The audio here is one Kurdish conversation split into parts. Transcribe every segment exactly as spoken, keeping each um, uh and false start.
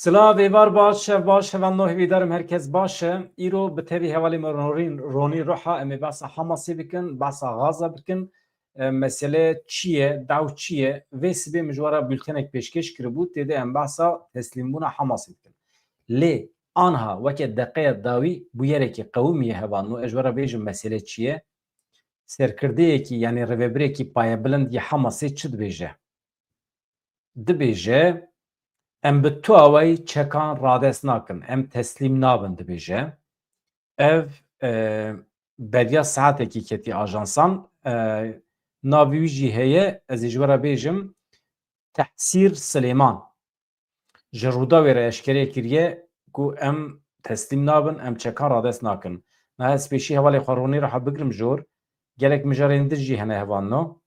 Silav, êvar baş, şev baş, hevalno, hêvîdarim herkes baş e. Îro bi tevî hevalê me Ronî, Ronî Ruha em ê behsa Hamasê bikin, behsa Gaza bikin. E, mesele çi ye, daw çi ye? Vê sibê min ji we re bültenek pêşkêş kiribû, tê de em behsa teslîmbûna Hamasê bikin. Lê anha weke deqeya dawî bûyerekî qewimiye hevalno, ez ji we re bêjim mesele çi ye? Serkirdeyekî, yanî rêvebirekî payebilind yê Hamasê çi dibêje? Dibêje, em bi tu awayî çekan radest nakin, em teslîm nabin, dibêje. Ev, e, beriya saetekî ketî ajansan, e, navê wî jî heye, ez ê ji we re bêjim, Tehsîr Silêman ji Rûdawê re eşkere kiriye ku em teslîm nabin, em çekan radest nakin. Niha ez pêşî hevalê xwe Ronî Ruha bigrim jor, gelek mijarên din jî hene hevalno.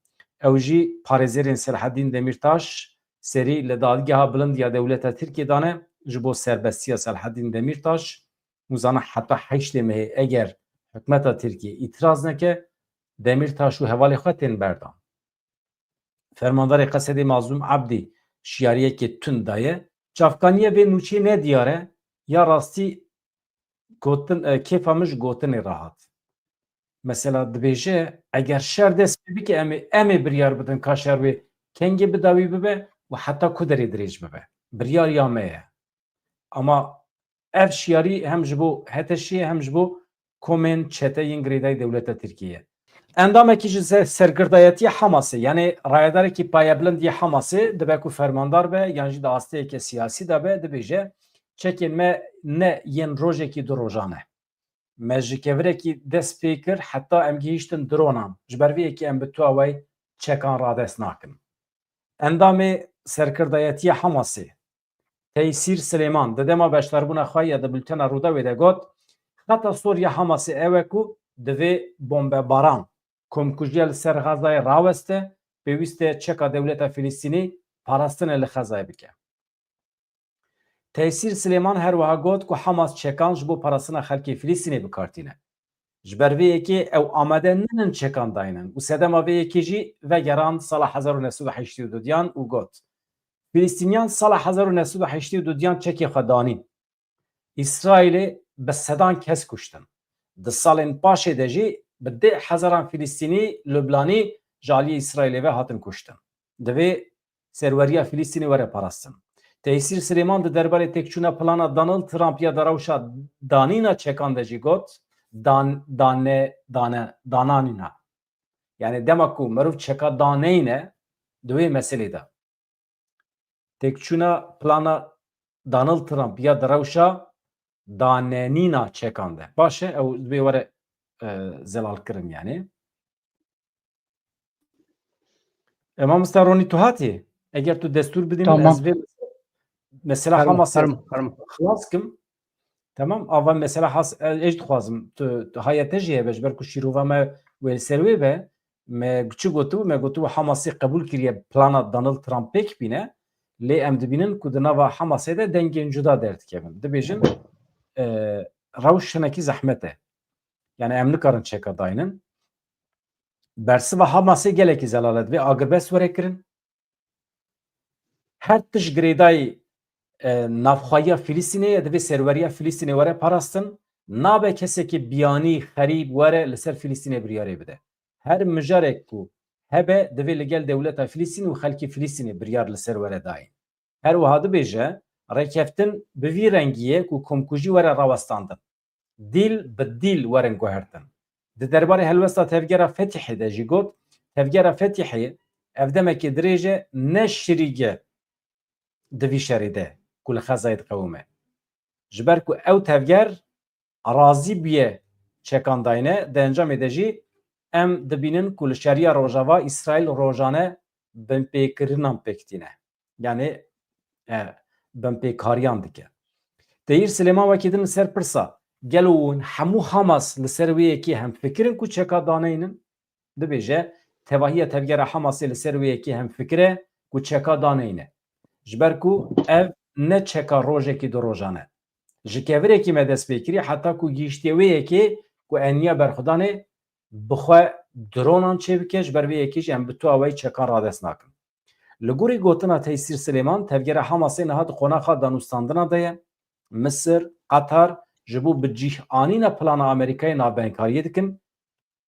Ew jî parêzerên Selahedîn Demîrtaş serî li dadgeha bilind ya dewleta Tirkiyê dane ji bo serbestiya Selahedîn Demîrtaş. Hûn zanin heta heştê mehê eger hikûmeta Tirkiyê îtiraz neke, Demîrtaş û hevalê xwe tên berdan. Fermandarê Qesedê Mazlûm Ebdî şiyariyekê tund daye. Çavkaniyê vê nûçeyê ne diyar e, ya rastî gotin, e, kêfa min ji gotinê re hat. Mesela dibêje, eger şer dest pê bike, em ê, em ê biryar bidin ka şer wê kengê bi dawî bibe û heta ku derê dirêj bibe. Biryar ya me ye. Ama ev şiyarî hem ji bo HTŞ'ê ye hem ji bo komên çete yên girêdayî dewleta Tirkiyê ye. Endamekî ji se-, serkirdayetiya Hamasê, yanî rayedarekî payebilind yê Hamasê dibe ku fermandar be yan jî di asteyeke siyasî de be, dibêje, çekên me ne yên rojekî du rojan e. Me ji kevirekî dest pê kir heta em gihîştin dronan. Ji ber vê yekê em bi tu awayî çekan radest nakin. Endamê serkirdayetiya Hamasê, Teysîr Silêman, di dema beşdarbûna xwe ya di bultena Rûdawê de got, xeta sor ya Hamasê ew e ku divê bombebaran, komkujiya li ser Xezayê raweste, pêwîst e çeka dewleta Filistînî parastinê li Xezayê bike. Teysîr Silêman her wiha got ku Hamas çekan ji bo parastina xelkê Filistînê bi kar tîne. Ji ber vê yekê ew amade nînin çekan daynin û sedema vê yekê jî vegerand sala hezar û neh sed û heştê û du diyan û got, Filistîniyan sala hezar û neh sed û heştê û du diyan çekê xwe danîn. Îsraîlê bi sedan kes kuştin. Di salên paşê de jî bi deh hezaran Filistînî, Lubnanî ji aliyê Îsraîlê ve hatin kuştin. Divê serweriya Filistînê were parastin. Teysîr Silêman di derbarê têkçûna plana Donald Trump ya di rewşa danîna çekan de jî got, dan-, dane-, dane-, dananîna. Yani dema ku meriv çeka daneyne di wê meselê de. Têkçûna plana Donald Trump ya di rewşa danenîna çekan de. Baş e, ew divê were, e, zelalkirin yani. E, mamosta Ronî, tu hatî? Eger tu destûr bidî min, Tamam. ez vê mesela Herim, Hamasê herim, herim. xilas kim. Tamam, ava mesela Has-, e, ez dixwazim. Tu, tu haya te jî hebe, ji ber ku şîrova me wê li ser wê be, me çi gotibû? Me gotibû Hamasê qebûl kiriye plana Donald Trump pêk bîne. Lê em dibînin ku di nava Hamasê de dengên cuda derdikevin. Dibêjin, e, rewş hinekî zehmet e. Yani em nikarin çeka daynin. Bersiva Hamasê gelekî zelal e. Divê agirbest were kirin. Her tişt girêdayî, e, navxweyiya Filistînê ye, divê serweriya Filistînê were parastin. Nabe kesekî biyanî, xerîb were li ser Filistînê biryarê bide. Her mijarek ku hebe, divê li gel dewleta Filistîn û xelkê Filistînê biryar li ser were dayîn. Her wiha dibêje, rêkeftin bi vî rengî ye ku komkujî were rawestandin. Dîl bi dîl werin guhertin. Di derbarê helwesta tevgera Fetihê de jî got, tevgera Fetihê ev demekê dirêj e, ne şirîge di vî şerê de ku li Xezayê diqewime. Ji ber ku ew tevger razî bûye çekan dayne, di encamê de jî em dibînin ku li şeriya Rojava Îsraîl rojane binpêkirinan pêk tîne. Yani, e, binpêkariyan dike. Teyîr Silêman wekî din li ser pirsa, gelo hûn hemû Hamas li ser wê yekê hemfikir in ku çeka daneynin? Dibêje, tevahiya tevgera Hamasê li ser wê yekê hemfikir e ku çeka daneyne. Ji ber ku ev ne çeka rojekî du rojan e. Ji kevirekî me dest pê kiriye heta ku gihîştiye wê yekê ku eniya berxwedanê bi xwe dronan çêbike, ji ber vê yekê jî em bi tu awayî çekan radest nakin. Li gorî gotina Teysîr Silêman, tevgera Hamasê niha di qonaxa danûstandina de ye. Misir, Qatar ji bo bi cih anîna plana Amerîkayê navbeyinkariyê dikin.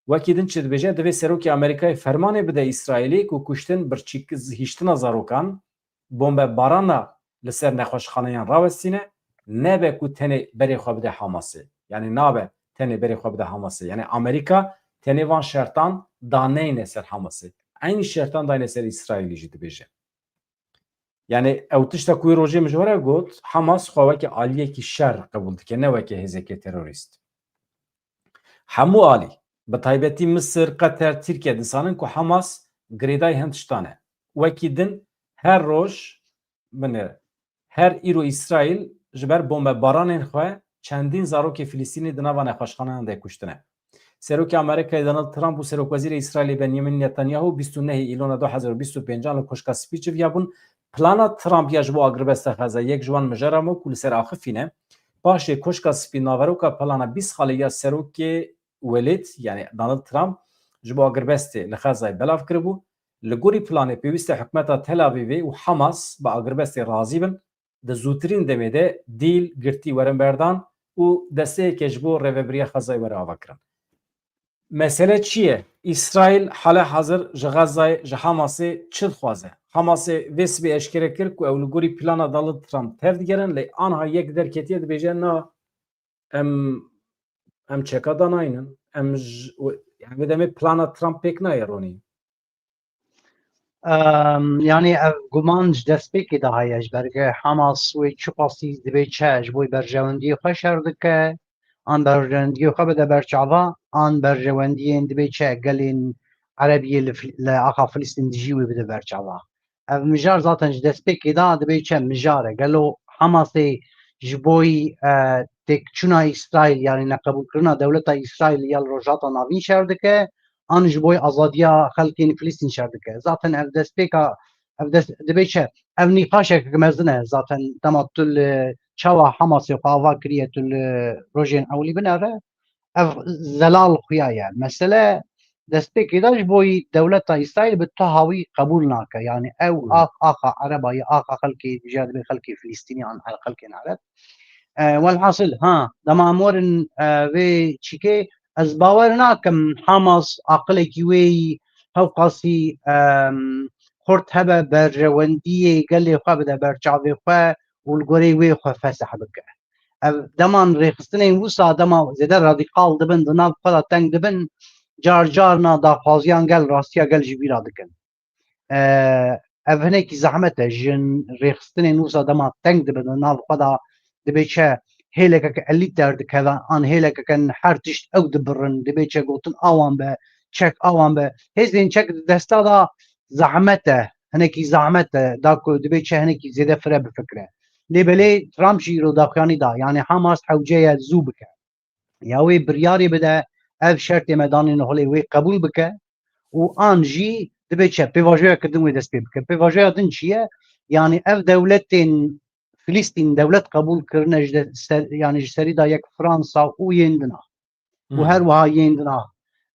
Wekî din çi dibêje, divê serokê Amerîkayê fermanê bide Îsraîlê ku kuştin, birçîk hiştina zarokan, bombebarana li ser nexweşxaneyan rawestîne, nebe ku tenê berê xwe bide Hamasê. Yanî nabe tenê berê xwe bide Hamasê. Yanî Amerîka tenê van şertan daneyne ser Hamasê. Eynî şertan dayne ser Îsraîlî jî dibêje. Yanî ew tişta ku wî rojê min ji we re got, Hamas xwe weke aliyekî şer qebûl dike, ne weke hêzeke terorîst. Hemû alî, bi taybetî Misir, Qeter, Tirkiye dizanin ku Hamas girêdayî hin tiştan e. Wekî din her roj, binêre, her îro Îsraîl ji ber bombebaranên xwe çendîn zarokê Filistînî di nava nexweşxaneyan de kuştine. Serokê Amerîkayê Donald Trump û Serokwezîrê Îsraîlê Benjamin Netanyahu bîst û nehê Îlona du hezar û bîst û pêncan li Koşka Spî çiviyabûn. Plana Trump ya ji bo agirbesta Xezayê yek ji wan mijara me ku li ser axifîne. Paşê Koşka Spî naveroka plana bîst xalê ya Serokê Welêt, yanî Donald Trump, ji bo agirbestê li Xezayê belav kiribû. Li gorî planê pêwîst e hikûmeta Tel Avîvê û Hamas bi agirbestê razî bin. Di zûtirîn demê de dîl girtî werin berdan û desteyeke ji bo rêvebiriya Xezayê were avakirin. Mesele çi ye? Îsraîl hale hazir ji Xezayê, ji Hamasê çi dixwaze? Hamasê vê sibê eşkere kir ku ew li gorî plana Donald Trump tevdigerin, lê anha yek derketiye dibêje, na, em, em çeka danaynin. Em ji, yani vê demê plana Trump pêk nayê ronî. Em, yanî ev guman ji destpêkê de heye, ji ber ke Hamas wê çiqasî dibê çi ji bo berjewendiyê xwe şer dike, an berjewendiyê xwe bide ber çava, an berjewendiyên dibê çi gelên Erebiyê li Fil-, li axa Filistîn dijî wê bide ber çava. Ev mijar zaten ji destpêkê de dibê çi mijar e. Gelo Hamasê ji boyî, e, têkçûna Îsraîl, yanî neqebûlkirina dewleta Îsraîl ya li Rojhilata Navîn şer dike, an ji boyî azadiya xelkên Filistîn şer dike? Zaten ev destpêka, ev dest, dibê çi? Ev nîqaşek mezin e zaten, dema tu li çawa Hamasê xwe ava kiriye, tu li rojên ewilî binere, ev zelal xuya ye. Mesele destpêkê de ji boyî dewleta Îsraîl bi tu hawî qebûl nake. Yanî ew Hmm. ax, axa Ereba ye, axa xelkê, dibê xelkê Filistînî an er-, xelkên Ereb. E, welhasil, ha, dema em werin, e, vê çîkê, ez bawer nakim Hamas aqilekî wê yî hewqasî, em, xurt hebe berjewendiyê gelê xwe bide ber çavê xwe û li gorî wê xwe fesih bike. Ev deman rêxistinên wisa dema zêde radîkal dibin, di nav xwe de teng dibin, car car na daxwaziyan gel rastiya gel ji bîra dikin. E, ev hinekî zehmet e. Ji rêxistinên wisa dema teng dibin di nav xwe de, dibê çi hêlekeke elît derdikeve, an hêlekeke her tişt ew dibirin, dibê çi gotin awan be, çek awan be. Hêzên çek di desta de zehmet e, hinekî zehmet e, da ku dibê çi hinekî zêde fire bifikire. Lê belê Trump jî îro daxuyanî da, yanî Hamas hewce ye zû bike. Ya wê biryarê bide, ev şertê me danên holê wê qebûl bike û an jî dibê çi? Pêvajoya kirdin wê dest pê bike. Pêvajoya din çi ye? Yanî ev dewletên Filistîn dewlet qebûl kirine ji de-, ser, yanî ji serî de yek Fransa û yên dina. Û Hmm. her wiha yên dina.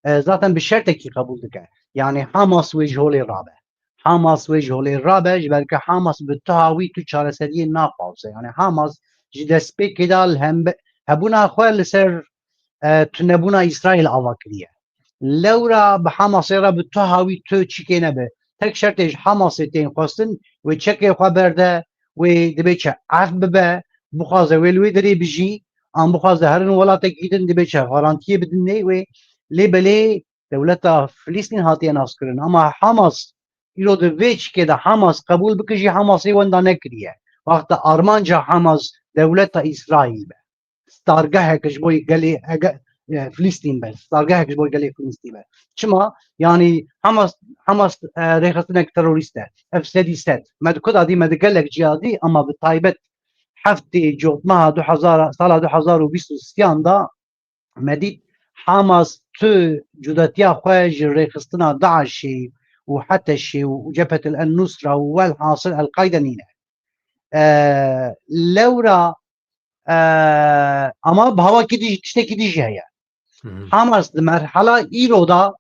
E, zaten bi şertekî qebûl dike. Yanî Hamas wê ji holê rabe. Hamas wê ji holê rabe, ji ber ke Hamas bi tu hawî tu çareseriyê naxwaze. Yanî Hamas ji destpêkê de li hembe-, hebûna xwe li ser, e, tunebûna Îsraîl ava kiriye. Lewra bi Hamasê re bi tu hawî tu çîkê nebe. Tek şertê ji Hamasê tên xwestin, wê çekê xwe berde, wê dibê çi ef bibe, bixwaze wê li wê derê bijî, an bixwaze herin welatekî din, dibê çi garantiyê bidin nê wê. Lê belê dewleta Filistîn hatiye naskirin. Ama Hamas, îro di vê çikê de Hamas qebûl bike jî Hamasê wenda nekiriye. Wexta armanca Hamas dewleta Îsraîl be. Stargehek ji bo gelê ege-, e, Filistîn be. Stargehek ji bo gelê Filistîn be. Çima? Yanî Hamas, Hamas, e, rêxistinek terorîst e. Ev sedî sed. Me di ku da dî, me di gelek ciya dî, ama bi taybet heftê cotmeha du hezar, sala du hezar û bîst û sêyan da me dît Hamas tu cudetiya xwe ji rêxistina DAIŞê û HETEŞê û Cephetul El Nusra û welhasil El Qaide nîne. E, lewra, e, ama bi hawakî dî, tiştekî dî jî heye. Hı hı. Hamas di merhala îro da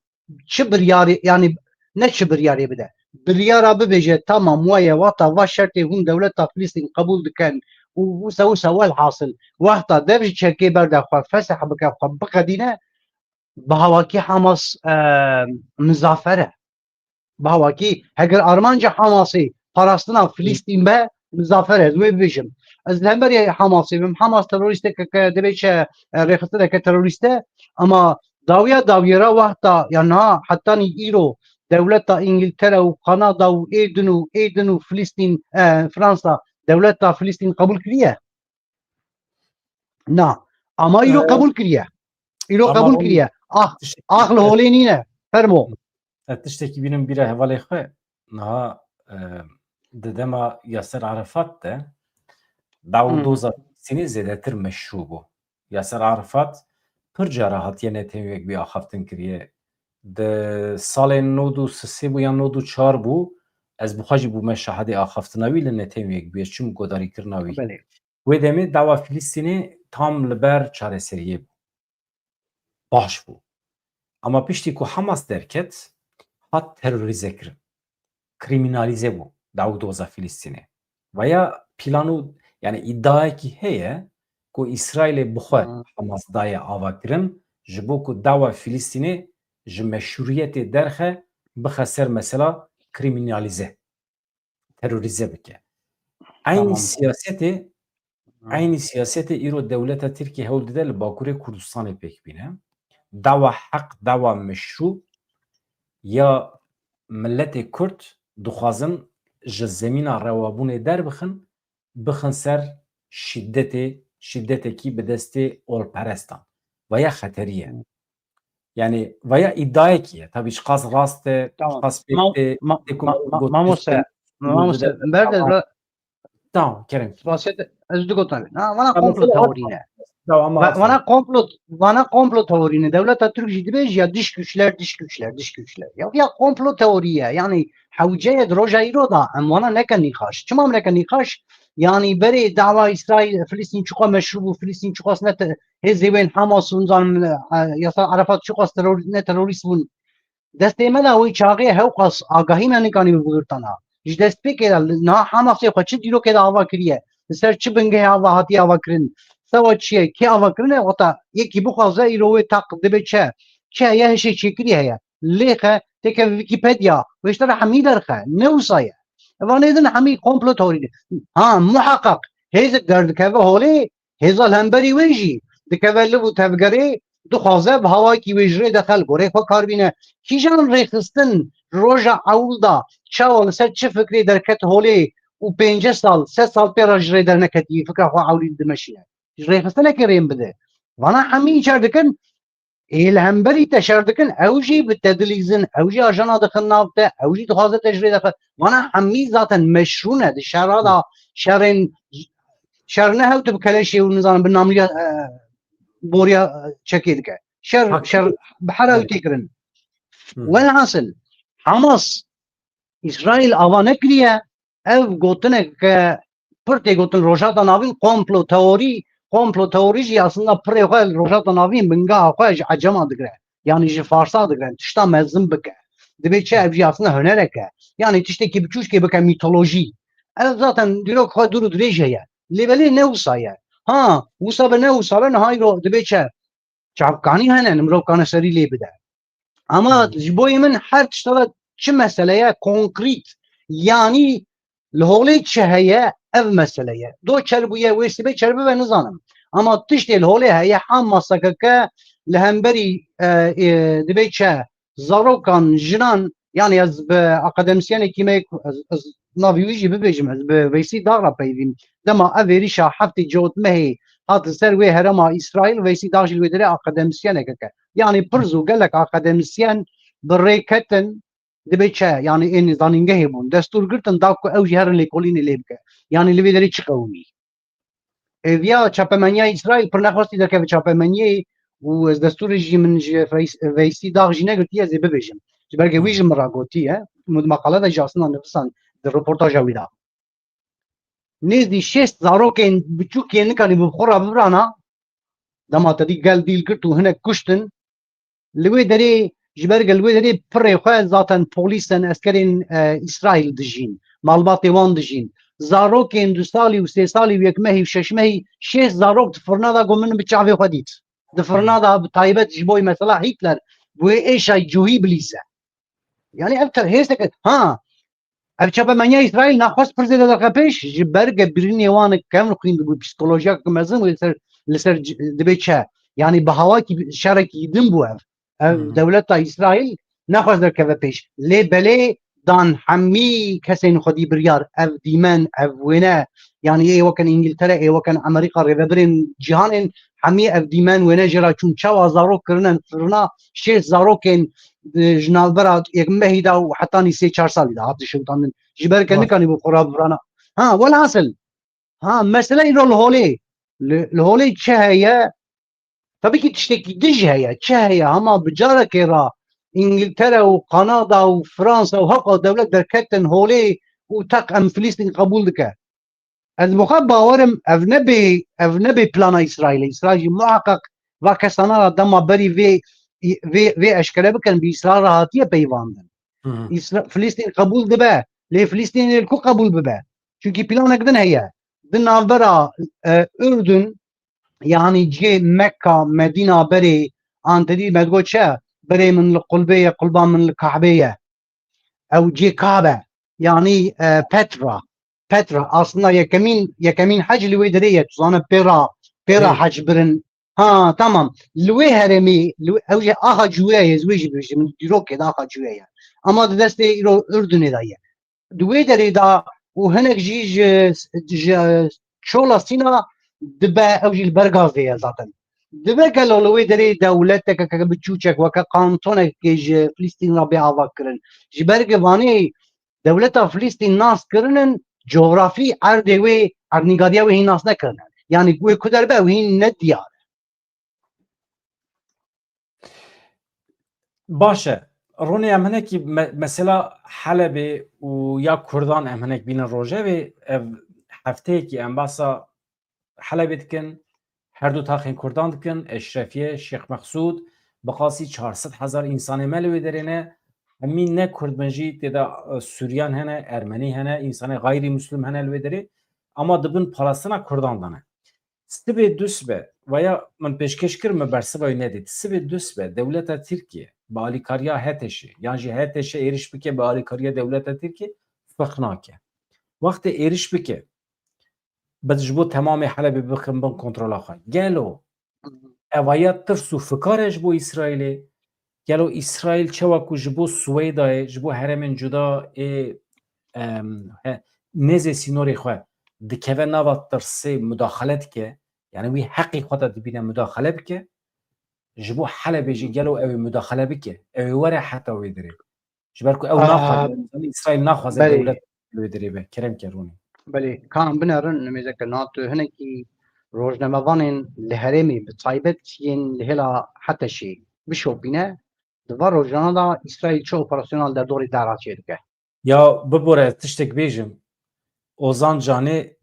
çi biryarê, yanî ne çi biryarê bide, biryara bibêje, tamam, waye, wata va şertê hûn dewleta Filistîn qebûl dikin û wisa wisa, welhasil, wexta dev ji çekê berde xwe, fesih bike, xwe biqedîne, bi hawakî Hamas, e, mizafer e. Bi hawakî, heger armanca Hamasê parastina Filistîn be, mizafer e, ez wê bibêjim. Ez li hemberî Hamasê bim. Hamas terorîstek e, divê çi, e, rêxistineke terorîst e, ama dawiya dawiyê re wexta, ya niha hetanî îro dewleta Îngiltere û Kanada û ê din û ê din û Filistîn, e, Fransa dewleta Filistîn qebûl kiriye? Na. Ama îro Ee, qebûl kiriye. Îro ama qebûl hûn kiriye. Ah, tiştekî ah li holê nîne. Fermo. Ez tiştekî bînim bîra hevalê xwe. Niha, e, di dema Yaser Arafat de daw û Hmm. doza Filistînê zêdetir meşrû bû. Yaser Arafat pir cara hatiye Netewekbî axaftin kiriye. Di salên nod û sisê bû yan nod û çar bû. Ez bi xwe jî bûme şahidê axaftina wî li Netewekbî. Ez çûm guhdarîkirina wî. Belê. Wê demê dawa Filistînê tam li ber çareseriyê bû. Baş bû. Ama piştî ku Hamas derket, hat terorîze kirin. Krîmînalîze bû daw û doza Filistînê. Veya plan û, yani îdiayekî heye ku Îsraîlê bi xwe Hmm. Hamas daye ava kirin, ji bo ku dawa Filistînê ji meşrûyetê derxe, bixe ser mesela krîmînalîze, terorîze bike. Eynî Tamam. siyasetê, Hı. eynî siyasetê îro dewleta Tirkiyê hewl dide li Bakurê Kurdistanê pêk bîne. Dawa heq, dawa meşrû ya miletê Kurd dixwazin ji zemîna rewabûnê derbixin, bixin ser şîdetê, şîdetekî bi destê olperestan. Veya xeterî ye. Hı. Yani, veya îdiayekî ye. Tabî çiqas rast e, Tamam. çiqas pêk Ma-, tê, ma-, tê ku ma-, ma-, got mamoste, tiştên mamoste, berde Tamam. ra- Tamam, kerem. Siyaset, ez du gotan. Ha, vana Tamam, komplo size teorî ne. Tamam, Va-, haklısın. Vana komplo, vana komplo teorî ne. Dewleta Türk jî dibêje ya dış güçler, dış güçler, dış güçler. Ya, ya komplo teorî ye. Yani, hewce ye di roja îro da. Em vana neke nîqaş. Çima em neke nîqaş? Yani, berê dawa Îsraîl, Filistîn çiqas meşrû bû, Filistîn çiqas ne te-, hêzê wên Hamas û nizanim, e, Yasar Arafat çiqas teror-, ne terorîst bûn. Destê me de wê çaxê hewqas agahî me nikanî bigirtana. Ji destpêkê de li niha Hamasê xwe çi dîrokê de ava kiriye? Li ser çi bingehê ava hatiye ava kirin? Sewa çi ye? Kê ava kirine? Wata yekî bixwaze îro wê taq dibe çi? Çi heye hişê çêkirî heye? Lêxe têke Wikipedia, wê ji te re hemî derxe. Ne wisa ye. Evanê din hemî komplo teorî ne. Ha, muheqeq hêzek derdikeve holê, hêza li hemberî wê jî dikeve liv û tevgerê, dixwaze bi hawayekî wê ji rê de xelk gorê xwe kar bîne. Kîjan rêxistin roja ewil da çawa li ser çi fikrê derket holê û pêncî sal, sed sal pê re ji rê derneketî fikra xwe ewlî dimeşîne? Ji rêxistinekê rê bide. Vana hemî çer dikin, ê li hemberî te şer dikin, ew jî bi te dilîzin, ew jî ajana dixin nav te, ew jî dixwaze te ji rê dexe. Vana hemî zaten meşrû ne, di şera da şerên, şer ne hew tu bi keleşê û nizanim bi namliya, e, boriya, e, çekê dike. Şer, Haklı. şer bi her ew Evet. tê kirin. Hı. Welhasil, Hamas Îsraîl ava nekiriye, ev gotinek ke pir tê gotin Rojhilata Navîn komplo teorî, komplo teorî jî aslında pirê xwe li Rojhilata Navîn bingeha xwe ji Ecema digre. Yanî ji Farsa digre, tişta mezin bike. Dibê çi ev jî aslında hunerek e. Yanî tiştekî biçûçkê bike mîtolojî. Ev zaten dîrok xwe dûr û dirêj heye. Lê belê ne wisa ye. Ha, wisa be ne wisa be niha îro dibê çi? Çavkanî hene, mirov kane serî lê bide. Ama Hmm. ji bo yê min her tişta de çi mesele ye konkrît, yanî li holê çi heye, ev mesele ye. Do çer bûye, wê sibê çer bibe nizanim. Ama tiştê li holê heye, Hamas P K K li hemberî, e, e, dibê çi zarokan, jinan, yanî ez bi akademîsyenekî me, ez, ez navê wî jî bibêjim, ez bi Veysî Dax re peyvîm. Dema ev êrîşa heftê cotmehê hat li ser wê herêma Îsraîl, Veysî Dax jî li wê derê akademîsyenekek e. Yanî pir zû gelek akademîsyen bi rê ketin, dibê çi, yanî ên zanîngehê bûn. Destûr girtin da ku ew jî herin lêkolînê lê bike. Yanî li vê derê çi qewimî? Êviya çapemeniya Îsraîl pir nexwestî derkeve çapemeniyê û ez destûrê jî min ji Veys-, Veysî Dax jî negirtiye, ez ê bibêjim. Ji ber ke wî Hı. ji min re gotiye, min di maqale de jî aslında nivisan di reportaja wî de. Nêzdî şêst zarokên biçûk yên nikanî bi xwe re bibirana, dema te dî gel dîl girt û hinek kuştin, li wê derê Ji ber ku li wê derê pirê xwe zaten polîsen, eskerên, e, Îsraîl dijîn, malbatê wan dijîn. Zarokên du salî û sê salî û yek mehî û şeş mehî şêst zarok di firna de ku min bi çavê xwe dît. Di firna de bi taybet ji bo mesela Hitler, bi wê êşa cihî bilîze. Yani ev te-, hêseke, ha, ev çapemeniya Îsraîl naxwest pir zêde derxe pêş, ji ber ke birînê wan kevn xwîn dibû, psîkolojiyek mezin bû li ser, li ser c-, dibê çi? Yani bi hawakî, şerekî din bû ev. Ev Hmm. dewleta Îsraîl nexwest derkeve pêş. Lê belê dan hemî kesên xwedî biryar, ev dîmen, ev wêne, yani ê wekin Îngiltere, ê wekin Amerîka, rêvebirên cîhanên hemî ev dîmen wêne jê re çûn. Çawa zarok kirine firna, şêst zarokên, e, ji navbera yek mehî de û hetanî sê çar salî de hat şewitandin. Ji ber ke Vay. nikanî bû xwe re bibirana. Ha, welhasil. Ha, mesele îro li holê. Li, li holê çi heye? Tabii ki tiştekî dij heye. Çi heye? Hema bi carekê re Îngiltere û Kanada û Fransa û hewqa dewlet derketin holê û teq em Filistîn qebûl dike. Ez bi xwe bawerim ev nebê, ev nebê plana Îsraîlê. Îsraîl jî muheqeq va kesana ra dema berî vê, vê, vê eşkere bikin, bi Îsraîl re hatiye peyvandin. Hı hı. Îsra-, Filistîn qebûl dibe. Lê Filistînê li ku qebûl bibe? Çünkü planek din heye. Di navbera, e, Ürdün, yani cihê Mekka, Medîna berê, an te dî me digot çi? Berê min li qulbê ye, qulba min li Kabe ye. Ew cê Kabe, yani, e, Petra. Petra, aslında yekemîn, yekemîn hec li wê derê ye, tu zane pê ra, pê ra Ê. hec birin. Ha, tamam. Li wê herêmê, li wê, ew jî axa Cûye ye, ez wê jî bibêjim, dîrokê de axa Cûye ye. Ama di destê îro Ürdünê de ye. Di wê derê de û hinek jî ji, ji Çola Sîna dibe, ew jî li ber gazê ye zaten. Dibe gelo li wê derê dewleteke ke biçûçek weke kantonekê ji Filistîn re bê ava kirin. Ji ber ke vanê dewleta Filistîn nas kirinin, cografî erdê wê, erdnîgariya wê hîn nas nekirine. Yani wê ku derbe ew hîn ne diyar e. Baş e. Ronê em hinekî me-, mesela Helebê û ya Kurdan em hinek bînin rojevê, ev hefteyekî em basa Helebê dikin, her du taxên Kurdan dikin, Eşrefiye, Şêx Mexsûd, bi qasî çar sed hezar însanê me li wê derê ne, hemî ne Kurd bin jî tê de, e, Suryan hene, Ermenî hene, însanê xeyrî Muslim hene li wê derê, ama di bin parastina Kurdan de ne. Sibê dusbe, veya min pêşkêş kir, min bersiva wî nedît. Sibê dusbe, dewleta Tirkiye bi alîkariya HTŞ'ê, yan jî HTŞ êriş bike bi alîkariya dewleta Tirkiye, ferq nake. Wextê êriş bike, bi, ji bo temamê Helebê bixin bin kontrola xwe. Gelo evaya tirs û fikar e ji bo Îsraîlê? Gelo Îsraîl çawa ku ji bo Swêdayê, ji bo herêmên cuda ê, em, he, nêzê sînorê xwe dikeve nava tirsê, mudaxale dike, yani wî heqî xwe de dibîne mudaxale bike, ji bo Helebê jî gelo ew ê mudaxale bike, ew ê were heta wê dirê? Ji ber ku ew Aa, naxwaze, Îsraîl naxwaze belê. dewlet li wê dirê be. Kerem ke Ronî. Belê, ka em binerin, nimêzeke na tu hinekî rojnamevanên li herêmê, bi taybet yên li hêla HTŞ'ê bişopîne, di van rojana de Îsraîl çi operasyona li derdorê Dera çêdike? Ya bibore, ez tiştek bêjim. Ozan Canê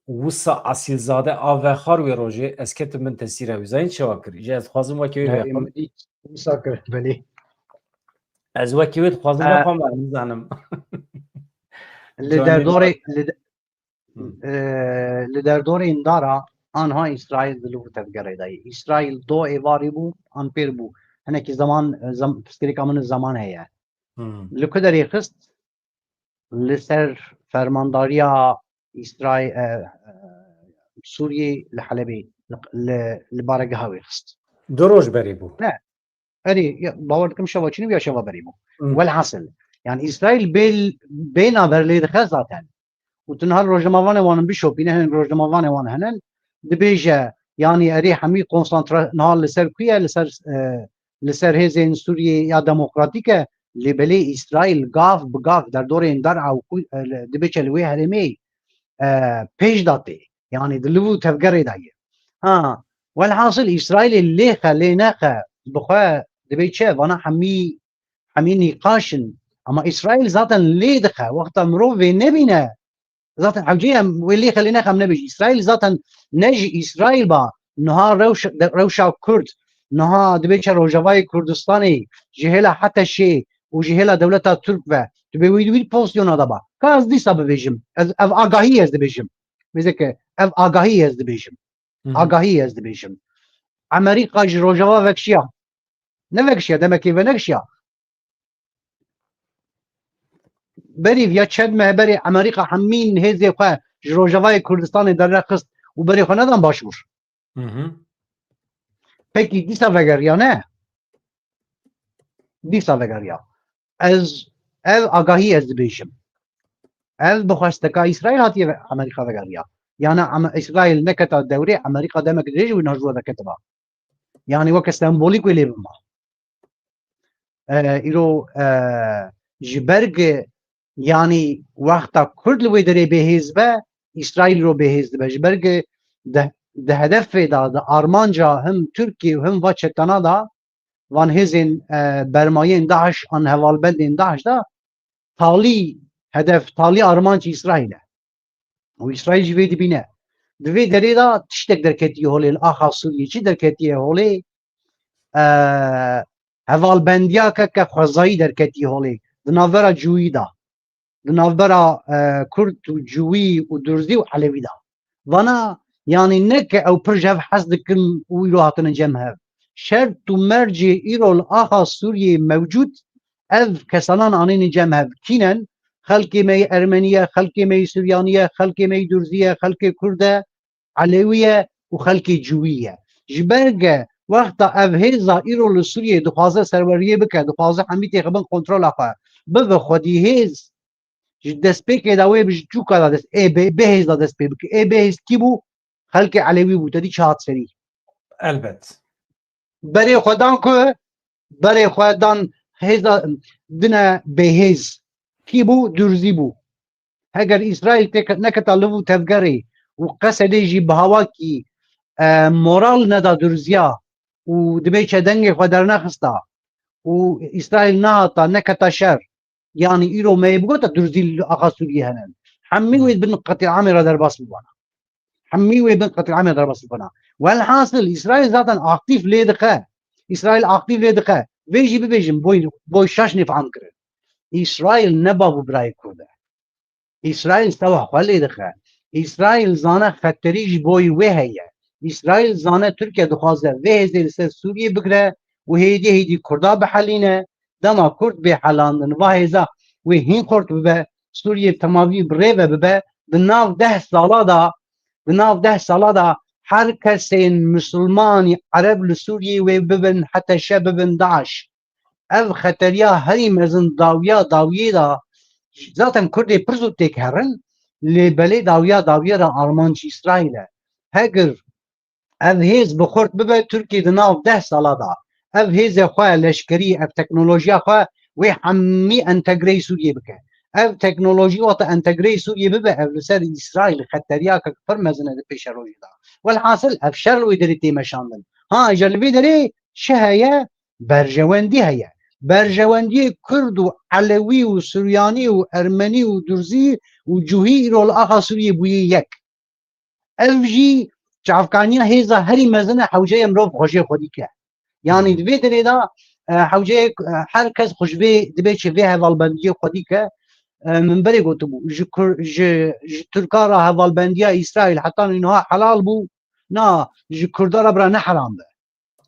wisa Esîlzade a vexwar wê rojê, ez ketim bin tesîra wî. Zanî çawa kir? Ji ez dixwazim wekî wê He, vexwar. min dît wisa kir, belê. Ez wekî wê dixwazim E, vexwam, ez nizanim. Li Canê derdorê, li de-, Hı. e, li derdorê Îndara anha Îsraîl di liv û tevgerê de ye. Îsraîl do êvarî bû, an pêr bû. Hinekî zaman, e, zam-, pirsgirêka min zaman heye. Hı. Li ku derê xist? Li ser fermandariya Îsraî-, e, e, Sûriyê li Helebê li, li, li baregeha wê xist. Du roj berê bû. Ne. Erê, ya, bawer dikim şeva çûnî bû ya şeva berê bû. Hı. Welhasil, yani Îsraîl bê, bê navber lê dixe zaten. Û tu niha li rojnamevanê wan bişopîne, hin rojnamevanê wan hene, dibêje, yani erê hemî konsantre niha li ser ku ye, li ser, e, li ser hêzên Sûriyê ya demokratîk e, lê belê Îsraîl gav bi gav derdorên Der'a û ku, e, li, dibêje li wê herêmê, e, pêş de tê. Yani di liv û tevgerê de ye. Ha, welhasil Îsraîlê lê xe, lê nexe, bi xwe dibê çi? Vana hemî, hemî nîqaş in. Ama Îsraîl zaten lê dixe. Wexta mirov vê nebîne, zaten hewceyê em wê lê xe lê nexe em nebêjin. Îsraîl zaten ne ji Îsraîl ba, niha rewş-, de-, rewşa Kurd, niha dibê çe Rojavayê Kurdistanê ji hêla Heteşê û ji hêla dewleta Tirk ve, tu bê wî, wî pozisyona de ba. Ka ez dîsa bibêjim, ez, ev agahî ez dibêjim. Mêzeke ev agahî ez dibêjim. Hı hı. Agahî ez dibêjim. Amerîka ji Rojava vekişiya. Ne vekişiya, demekê venekişiya. Berî ya çend meh berê Amerîka hemî hêzê xwe ji Rojavayê Kurdistanê dernext û berê xwe nedan başûr. Hı hı. Pekî dîsa vegeriya ne? Dîsa vegeriya. Ez, ev agahî ez dibêjim. Ev bi xwesteka Îsraîl hatiye ve-, Amerîka vegeriya. Yani Am-, Îsraîl neketa dewrê, Amerîka demek dirêj wî najwa deketiba. Yani weke sembolîk wê lê bima. E, îro, e, ji ber gi, yani wexta Kurd li wê derê bêhêz be, Îsraîl îro bêhêz dibe. Ji ber gi di, di hedefê de, di armanca him Tirkiye û him va çetana de, van hêzên, e, bermayên DAIŞ an hevalbendên DAIŞ de talî hedef, talî armanc Îsraîl e. Û Îsraîl jî vê dibîne. Di vê derê de tiştek derketiye holê li axa Sûriyê. Çi derketiye holê? E, hevalbendiyake ke xwezayî derketiye holê. Di navbera Cûyî de. Di navbera, e, Kurd û Cûyî û Durzî û Elewî de. Vana, yanî ne ke ew pir ji hev hez dikin û îro hatine cem hev. Şert û mercê îro li axa Sûriyê mewcûd ev kesanan anîne cem hev. Kî ne? Xelkê me yê Ermenî ye, xelkê me yê Suryanî ye, xelkê me yê Durzî ye, xelkê Kurd e, Elewî ye û xelkê Cûyî ye. Ji ber ge wexta ev hêza îro li Sûriyê dixwaze serweriyê bike, dixwaze hemî têxibin kontrola xwe, bibe xwedî hêz, ji destpêkê de wê bi ji çûka de dest, ê bê, bêhêz de dest pê bike. Ê bêhêz kî bû? Xelkê Elewî bû. Te dî çi hat serî? Elbet. Berê xwe dan ku, berê xwe dan hêza dine bêhêz. Kî bû? Durzî bû. Heger Îsraîl têke-, neketa liv û tevgerê û Qesedê jî bi hawakî, e, moral neda Durziya û dibê çe dengê xwe dernexista û Îsraîl nehata, neketa şer, yanî îro me yê bigota Durzî li axa Sûriyê hene. Hemî wê bin qetlîamê re derbas bibana. Hemî wê bin qetlîamê re derbas bibana. Welhasil, Îsraîl zaten aktîf lê dixe. Îsraîl aktîf lê dixe. Vê jî bibêjim, boy, boy şaş nêfehm kirin. Îsraîl ne bav û birayê Kurd e. Îsraîl sewa xwe lê dixe. Îsraîl zane xeterî ji bo wê heye. Îsraîl zane Tirkiye dixwaze vê hêzê li ser Sûriyê bigire û hêdî hêdî Kurda bihelîne. Dema Kurd bê helandin, va hêza wê hîn xurt bibe, Sûriyê temamî bi rê ve bibe, di nav deh sala de, di nav deh sala de her kesên misilmanî Ereb li Sûriyê wê bibin, heteşe bibin DAIŞ. Ev xeteriya herî mezin dawiya dawiyê de, zaten Kurdê pir zû têk herin, lê belê dawiya dawiyê re armanc Îsraîl e. Heger ev hêz bi xurt bibe, Tirkiye di nav deh sala de ev hêzê xwe leşkerî, ev teknolojiya xwe wê hemî entegreyê Sûriyê bike. Ev teknolojî wexta entegreyê Sûriyê bibe, ev li ser Îsraîl xeteriyeke pir mezin e di pêşerojê de. Welhasil ev şer li wê derê tê meşandin. Ha, ji li vê derê çi heye? Berjewendî heye. Berjewendiyê Kurd û Elewî û Suryanî û Ermenî û Durzî û Cuhî îro li axa Sûriyê bûye yek. Ev jî çavkaniya hêza herî mezin e hewceyê mirov xwe jê xwedî ke. Yanî di vê derê de, e, hewceyê, e, her kes xwe ji vê dibê çi vê hevalbendiyê xwedî ke, e, min berê gotibû, ji Kur-, ji, ji Tirka re hevalbendiya Îsraîl heta niha helal bû, na, ji Kurda re bira ne heram be.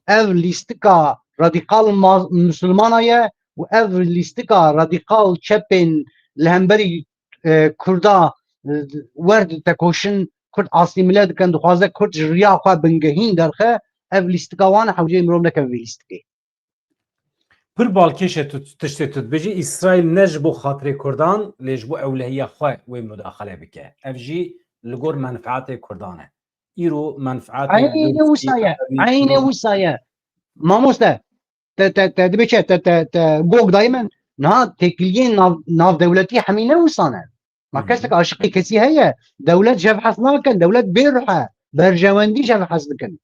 Ev lîstika radîkal ma-, misilmana ye û ev lîstika radîkal çepên li hemberî, e, Kurda, e, wer ditekoşin, Kurd asîmile dikin, dixwaze Kurd ji riya xwe bingehîn derxe, ev lîstika wan e, hewceyê mirov nekeve vê lîstikê. Pir balkêş e tu, tiştê tu dibêjî, Îsraîl ne ji bo xatirê Kurdan, lê ji bo ewlehiya xwe wê mudaxele bike. Ev jî li gor menfaetê Kurdan e. Îro menfaetê Eynî wisa ye. Eynî wisa ye. Mamoste, te, te, te dibê çi, te, te, te gog dayê min. Niha têkiliyên nav, navdewletî hemî ne wisa ne. Ma Hı hı. kesek aşiqê kesî heye, dewlet ji hev hez nakin, dewlet bê ruh e, berjewendî ji hev hez dikin.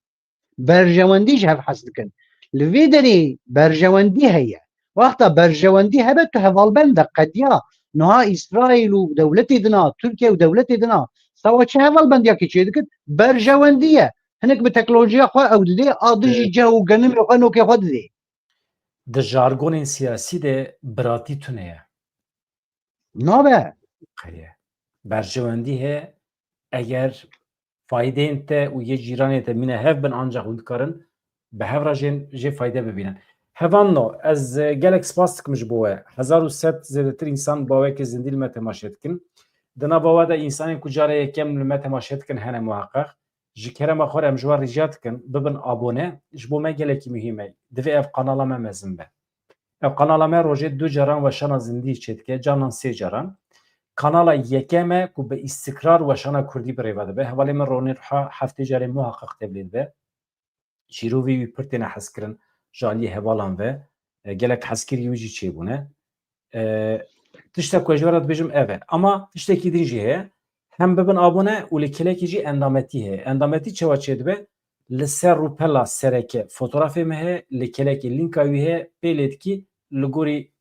Berjewendî ji hev hez dikin. Li vê derê berjewendî heye. Wexta berjewendî hebe tu hevalbend e, qediya. Niha Îsraîl û dewletê dina, Tirkiye û dewletê dina, sawa çi hevalbendiyakê çê dikin? Berjewendî ye. Hinek bi teknolojiya xwe ew didê, a din jî ceh û genimê xwe nokê xwe didê. Di jargonên siyasî de biratî tune ye. Nabe. Heye. Berjewendî heye. Eger faydeyên te û yê cîranê te mîne hev bin, ancak hûn dikarin bi hev re jê, jê fayde bibînin. Hevanno, ez, e, gelek spas dikim ji bo we. Hezar û sed zêdetir însan baweke zindî li me temaşe dikin. Di nava we de însanên ku cara yekem li me temaşe dikin hene muheqeq. Ji kerema xwe re em ji we rica dikin, bibin abone. Ji bo me gelekî muhîm e. Divê ev kanala me mezin be. Ev kanala me rojê du caran weşana zindî çêdike, canan sê caran. Kanala yekem e ku bi îstikrar weşana kurdî bi rê ve dibe. Hevalê min Ronî Ruha heftê carê muheqeq tevlî dibe. Şîrovî wî pir têne hezkirin ji aliyê hevalan ve. E, gelek hezkirî wî jî çêbûne. E, tiştek ku ez ji we re dibêjim ev e. Ama tiştekî din jî heye. Hem bibin abone û li kelekî jî endametî heye. Endametî çawa çêdibe? Li ser rûpela sereke fotografê me heye, li kelekê lînka wî heye, pê lê dikî, li gorî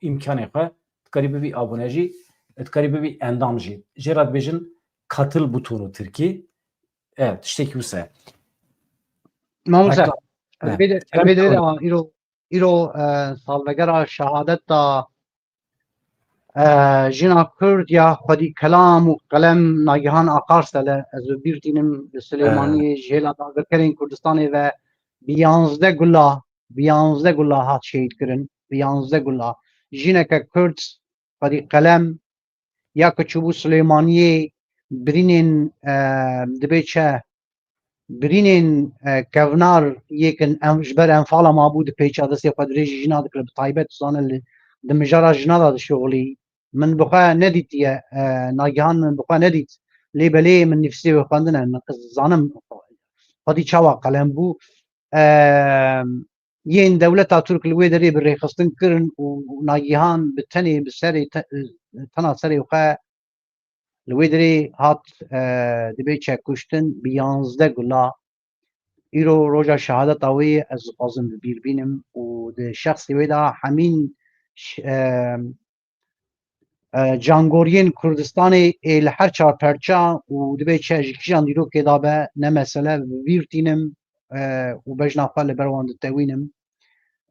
îmkanê xwe dikarî bibî abone jî, dikarî bibî endam jî. Jê re dibêjin katıl butonu tirkî. E, tiştekî wisa ye. Mamoste, Reklam. ez bê de, ez bê de, ama îro, îro, e, salvegera şehadeta, e, jina Kurd ya xwedî kelam û qelem Nagihan Akarsel e. Ez bi bîr tînim li Silêmaniyê ji hêla dagirkerên Kurdistanê ve bi yanzdeh gula, bi yanzdeh gula hat şehîd kirin. Bi yanzdeh gula. Jineke Kurd xwedî qelem ya ku çûbû Silêmaniyê birînên, e, dibê çi, birînên, e, kevnar yêkin em, ji ber enfala mabû di pêça destê xwe dirêjî jina dikir, bi taybet zane li, di mijara jina de dişuxulî. Min bi xwe nedîtiye, e, Nagihan min bi xwe nedît. Lê belê min nivîsê wê xwendine, min zanim xwedî çawa qelem bû. E, yên dewleta Tirk li wê derê bi rêxistin kirin û Nagihan bi tenê bi serê te-, tena serê xwe li wê derê hat, e, dibê çekuştin bi yanzdeh gula. Îro roja şehadeta wê ye, ez dixwazim bi bîr bînim û di şexsê wê de hemîn ş-, e, e, cangoriyên Kurdistanê ê li her çar perça û dibê çi ji kîjan dîrokê de be, ne mesele, bi bîr tînim, e, û bejna xwe li ber wan ditewînim.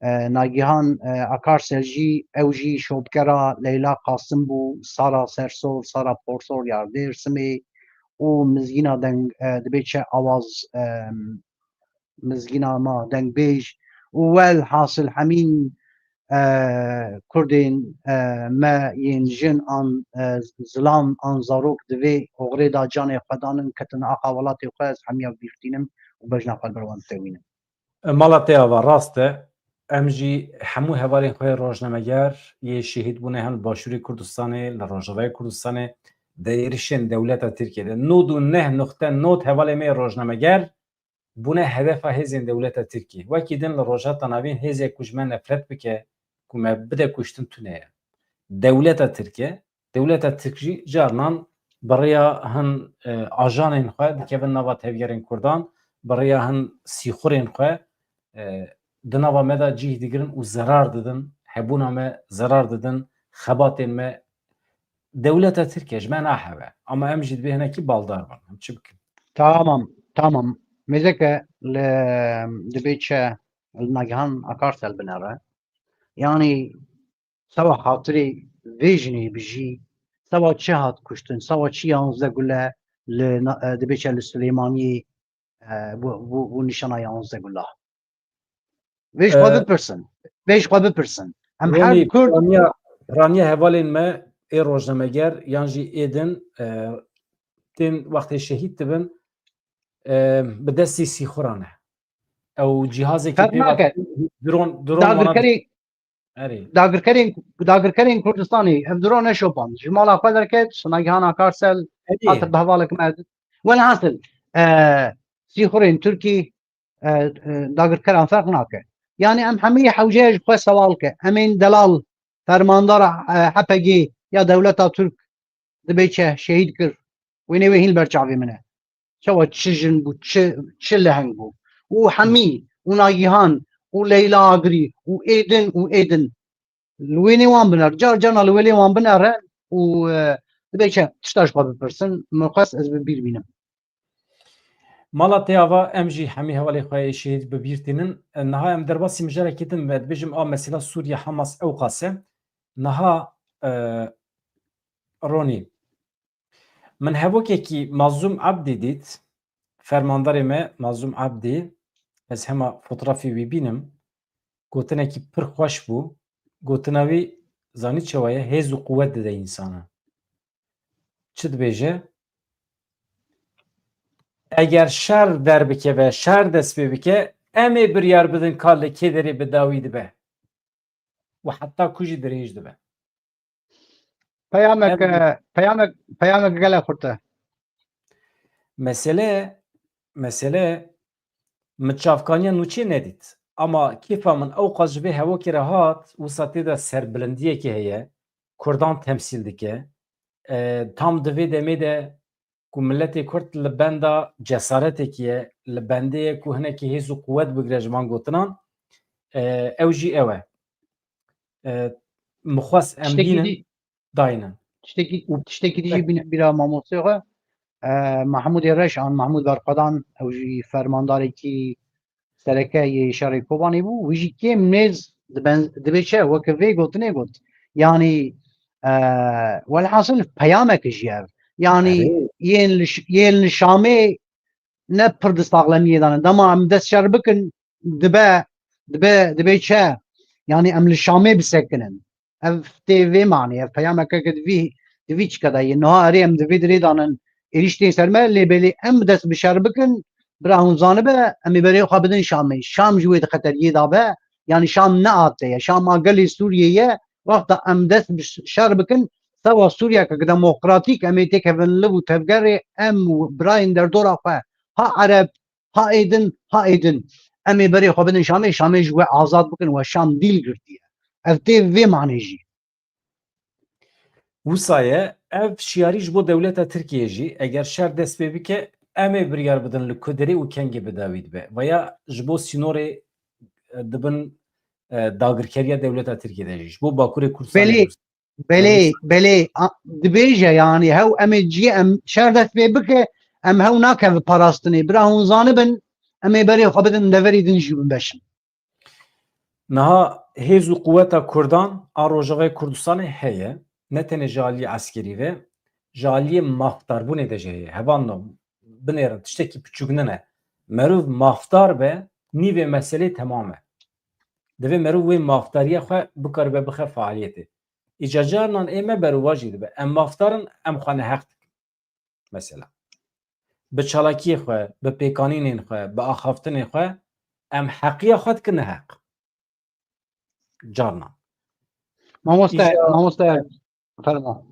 E, Nagihan, e, Akarsel jî, ew jî şopkera Leyla Qasim bû, Sara Sersor, Sara Porsor ya Dêrsimê û Mizgîna Deng, e, dibê çi Awaz, e, Mizgîna ma dengbêj û welhasil hemîn, e, Kurdên, e, me yên jin an, e, zilam an zarok di vê oxirê de canê xwe danin, ketin axa welatê xwe, ez hemiya bîr tînim û bejna xwe li ber wan ditewînim. Mala te ava rast e. Em jî hemû hevalên xwe yê rojnameger yê şehîd bûne hem li Başûrê Kurdistanê, li Rojavayê Kurdistanê, di êrişên dewleta Tirkiyê de. Nod û neh nuqte nod hevalê me yê rojnameger bûne hedefa hêzên dewleta Tirkiyê. Wekî din li Rojhilata Navîn hêzek ku ji me nefret bike, ku me bide kuştin tune ye. Dewleta Tirk e. Dewleta Tirk jî carinan bi rêya hin, e, ajanên xwe dikevin nava tevgerên Kurdan, bi rêya hin sîxurên xwe, e, di nava me de cih digirin û zerar didin, hebûna me zerar didin, xebatên me. Dewleta Tirk e, ji me nahewe. Ama em jî divê hinekî baldar bin. Em çi bikin? Tamam, tamam. Mêzeke li dibê çi li Nagihan Akarsel binere. Yanî seba xatirê vê jinê bijî, seba çi hat kuştin, seba çi yanzdeh gule li na-, e, dibê çi li Silêmaniyê, e, bû, bû, bû nîşana yanzdeh gula. Vê ji xwe, e, bipirsin. Vê ji xwe bipirsin. Em her Kurd piraniya, piraniya hevalên me ê rojnameger yan jî ê din, e, tên wextê şehîd dibin, e, bi destî sîxuran e. Ew cîhazekî pê nake. Dron, dron dagirkerê, erê. Dagirkerên, dagirkerên Kurdistanê ev dron neşopand. Ji mala xwe derket, Nagihan Akarsel, erê, hat bi hevalek me. Welhasil, e, sîxurên Tirkî, e, e, dagirkeran ferq nake. Yani em hemî hewce ji xwe sewal ke. Em ên delal, fermandara, e, H P G ya dewleta Tirk dibê çi şehîd kir. Wênê wê hîn li ber çavê min e. Çawa çi jin bû, çi, çi leheng bû. Û Hemî, û Nagihan, û Leyla Agirî, û êdin, û êdin. Li wênê wan binere. Car carna li wênê wan binere û, e, dibê çi tişta ji xwe bipirsin. Min xwest ez bi bîr bînim. Mala te ava em jî hemî hevalê xwe ê şehîd bi bîr tînin. Niha em derbasî mijarekê din ve dibêjim a mesela Sûriye Hamas ewqas e. Niha, e, Ronî, min hevokekî Mazlûm Ebdî dît, fermandarê me Mazlûm Ebdî, ez hema fotografê wî bînim, gotinekî pir xweş bû. Gotina wî zanî çawa ye? Hêz û quwet dide însana. Çi dibêje? Eger şer derbikeve, şer dest pê bike, em ê biryar bidin ka li kê derê bi dawî dibe û heta ku jî dirêj dibe. Peyamek, Ev e, peyamek, peyamek gele xurt e. Mesele, mesele min çavkaniya nûçê nedît. Ama kêfa min ewqas ji vê hevokê re hat, wisa tê de serbilindiyekê heye, Kurdan temsîl dike. E, tam di vê demê de ku miletê Kurd li benda cesaretekî ye, li bendê ye ku hinekî hêz û quwet bigire ji van gotinan, e, ew jî ew e. E, min xwest em Tiştekî bînin, dî-, daynin. Tiştekî, Û tiştekî dî jî bîne bîra mamostê xwe. E, Mahmûdê Reş an Mahmûd Berxwedan, ew jî fermandarekî sereke yê şerê Kobanê bû. Wî jî kêm nêz diben, dibê çi? Weke vê gotinê got. Yanî, e, welhasil peyamek jî ev. Yanî Erê. yên li ş-, yên li Şamê ne pir di saxlemiyê de ne. Dema em dest şer bikin, dibe, dibe, dibe çi? Yanî em li Şamê bisekinin. Ev tê vê manê, ev peyameke ke di vî, di vî çike de ye. Niha erê em di vê dirê de nin, êrîş tên ser me, lê belê em dest bi şer bikin, bira hûn zanibe, em ê berê xwe bidin Şamê. Şam ji wê di xeteriyê de be, yanî Şam ne ate ye. Şam a gelê Sûriyê ye. Wexta em dest bi şer bikin, sewa Sûriyeke demokratîk, em ê têkevin liv û tevgerê, em û birayên derdora xwe, ha Ereb, ha êdin, ha êdin. Em ê berê xwe bidin Şamê, Şamê ji we azad bikin, we Şam dîl girtiye. Ev tê vê manê jî. Wisa ye, ev şiyarî ji bo dewleta Tirkiyê jî, eger şer dest pê bike, em ê biryar bidin li ku derê û kengê bi dawî dibe. Veya ji bo sînorê, e, dibin, e, dagirkeriya dewleta Tirkiyê de jî. Ji bo Bakurê Kurdistanê Belê, jî. Belê, belê, a, dibêje, yanî hew em ê ciyê em şer dest pê bike, em hew nakeve parastinê. Bira hûn zanibin, em ê berê xwe bidin deverê din jî binbeşin. Niha hêz û quweta Kurdan a Rojavayê Kurdistanê heye, ne tenê ji aliyê eskerî ve, ji aliyê mafdarbûnê de jî heye. Hevalno, binêrin, tiştekî piçûk nine. Merov mafdar be, nîvê meselê temam e. Divê merov wê mafdariya xwe bikaribe bixe faaliyetê. Îca carnan ê me berovajî dibe. Em mafdar in, em xwe neheq dikin. Mesela. Bi çalakiyê xwe, bi pêkanînên xwe, bi axaftinê xwe, em heqiya xwe dikin neheq. Carnan. Mamoste, Îja mamoste, fermo.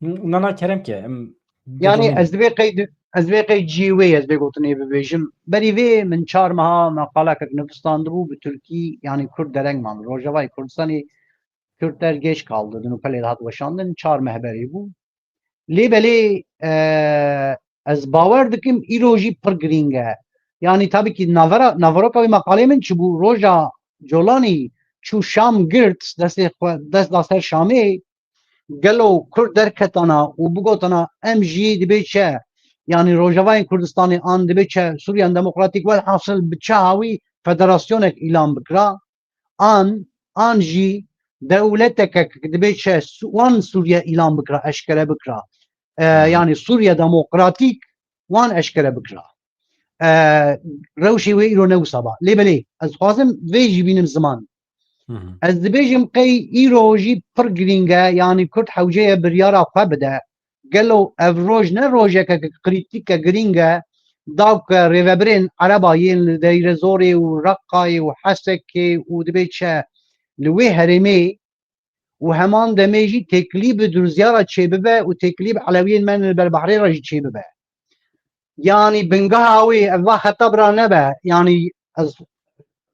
Na, na, kerem ke, em Yani bidonî ez divê qey di-, ez divê qey cihê wê ez vê gotinê bibêjim. Berî vê min çar meha meqalekek nivistandibû bi tirkî, yani Kurd dereng man. Rojavayê Kurdistanê Kürt der geç kaldı. Di Nûpelê de hat weşandin, çar meh berê bû. Lê belê, e, ez bawer dikim îro jî pir girîng e. Yani tabii ki navera, naveroka wê meqalê min çi bû? Roja Colanî çû Şam girt, destê xwe, dest da ser Şamê, gelo Kurd derketana û bigotana em jî dibê çi? Yani Rojavayên Kurdistanê an dibê çi? Sûriyan Demokratîk, welhasil bi çi hawî federasyonek îlan bikira? An, an jî dewleteke dibê çi? Su-, wan Sûriye îlan bikira, eşkere bikira. E, Hmm. Yani Sûriye Demokratîk wan eşkere bikira. E, rewşê wê îro ne wisa ba. Lê belê, ez dixwazim vê jî bînim ziman. Hı hı. Ez dibêjim qey îro jî pir girîng e, yanî Kurd hewce ye biryara xwe bide. Gelo ev roj ne rojeke ke krîtîk e, girîng e? Dawke rêvebirên Ereba yên li Deyrezorê û Reqayê û Hesekê û dibê çi li wê herêmê û heman demê jî têkilî bi Durziyara çêbibe û têkilî bi Elewiyên me li ber behrê re jî çêbibe. Yanî bingeha wê ev va xeta bira nebe. Yanî ez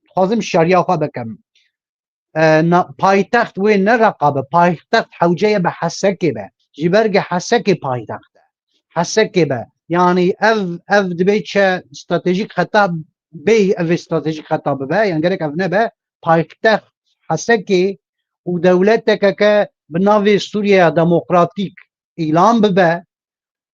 dixwazim şeriya xwe bikim. E, na-, paytext wê ne Reqa be, paytext hewce ye bi Hesekê be. Ji ber ke Hesekê paytext e. Hesekê be. Yanî ev, ev dibê çi stratejîk xeta bê, ev ê stratejîk xeta bibe, yan gerek ev nebe, paytext Hesekê û dewleteke ke bi navê Sûriyeya Demokratîk îlan bibe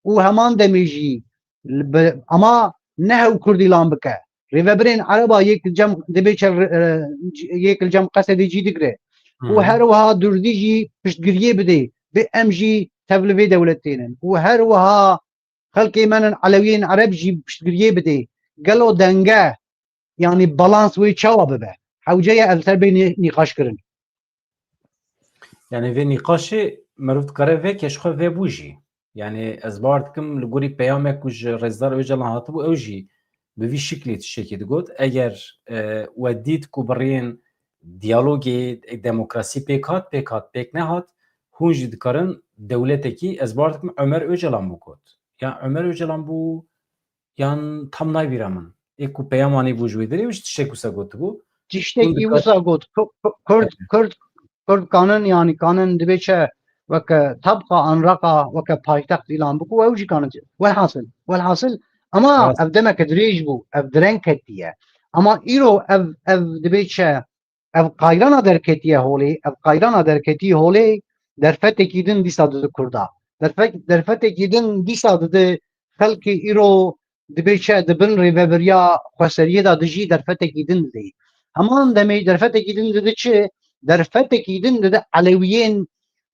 û heman demê jî li bi-, ama ne hew Kurd îlan bike. Rêvebirên Ereba yek li cem dibê çe, e, yek li cem Qesedê cî digre. Û her wiha Durdî jî piştgiriyê bidê. Bê em jî tev li vê dewletê nin. Û her wiha xelkê me nin Elewiyên Ereb jî piştgiriyê bidê. Gelo denge, yanî balans wê çawa bibe? Hewce ye ev ser bê nî-, nîqaş kirin. Yani vê nîqaşê meriv dikare veke ji xwe vebû jî. Yani ez bawer dikim li gorî peyamek ku ji Rêzdar Ocalan hatibû ew jî bi vî şiklî tiştekî digot. Eger, e, we dît ku bi rêyên diyalogê demokrasî pêk hat, pêk hat, pêk nehat, hûn jî dikarin dewletekî, ez bawer dikim Omer Ocalan bû got. Ya Omer Ocalan bû yan tam nayvîra min. Ê ku peyamanî bû ji wê derê, wî jî tiştek wisa gotibû. Tiştekî wisa got. Ku-, ku-, Kurd, Kurd, Kurd kanin, yanî kanin dibê çi weke tabqa Anraqa, weke paytext îlan biku, ew jî kanin. Welhasil, welhasil, ama ev demeke dirêj bû, ev direng ketiye. Ama îro ev, ev dibê çi, ev qayrana derketiye holê, ev qayrana derketiye holê, derfetekî din dîsa dide Kurda. Derfet-, derfetekî din dîsa dide xelkê îro dibê çi di bin rêvebiriya xweseriyê de dijî derfetekî din didê. Heman demê derfetekî din dide çi? Derfetekî din dide Elewiyên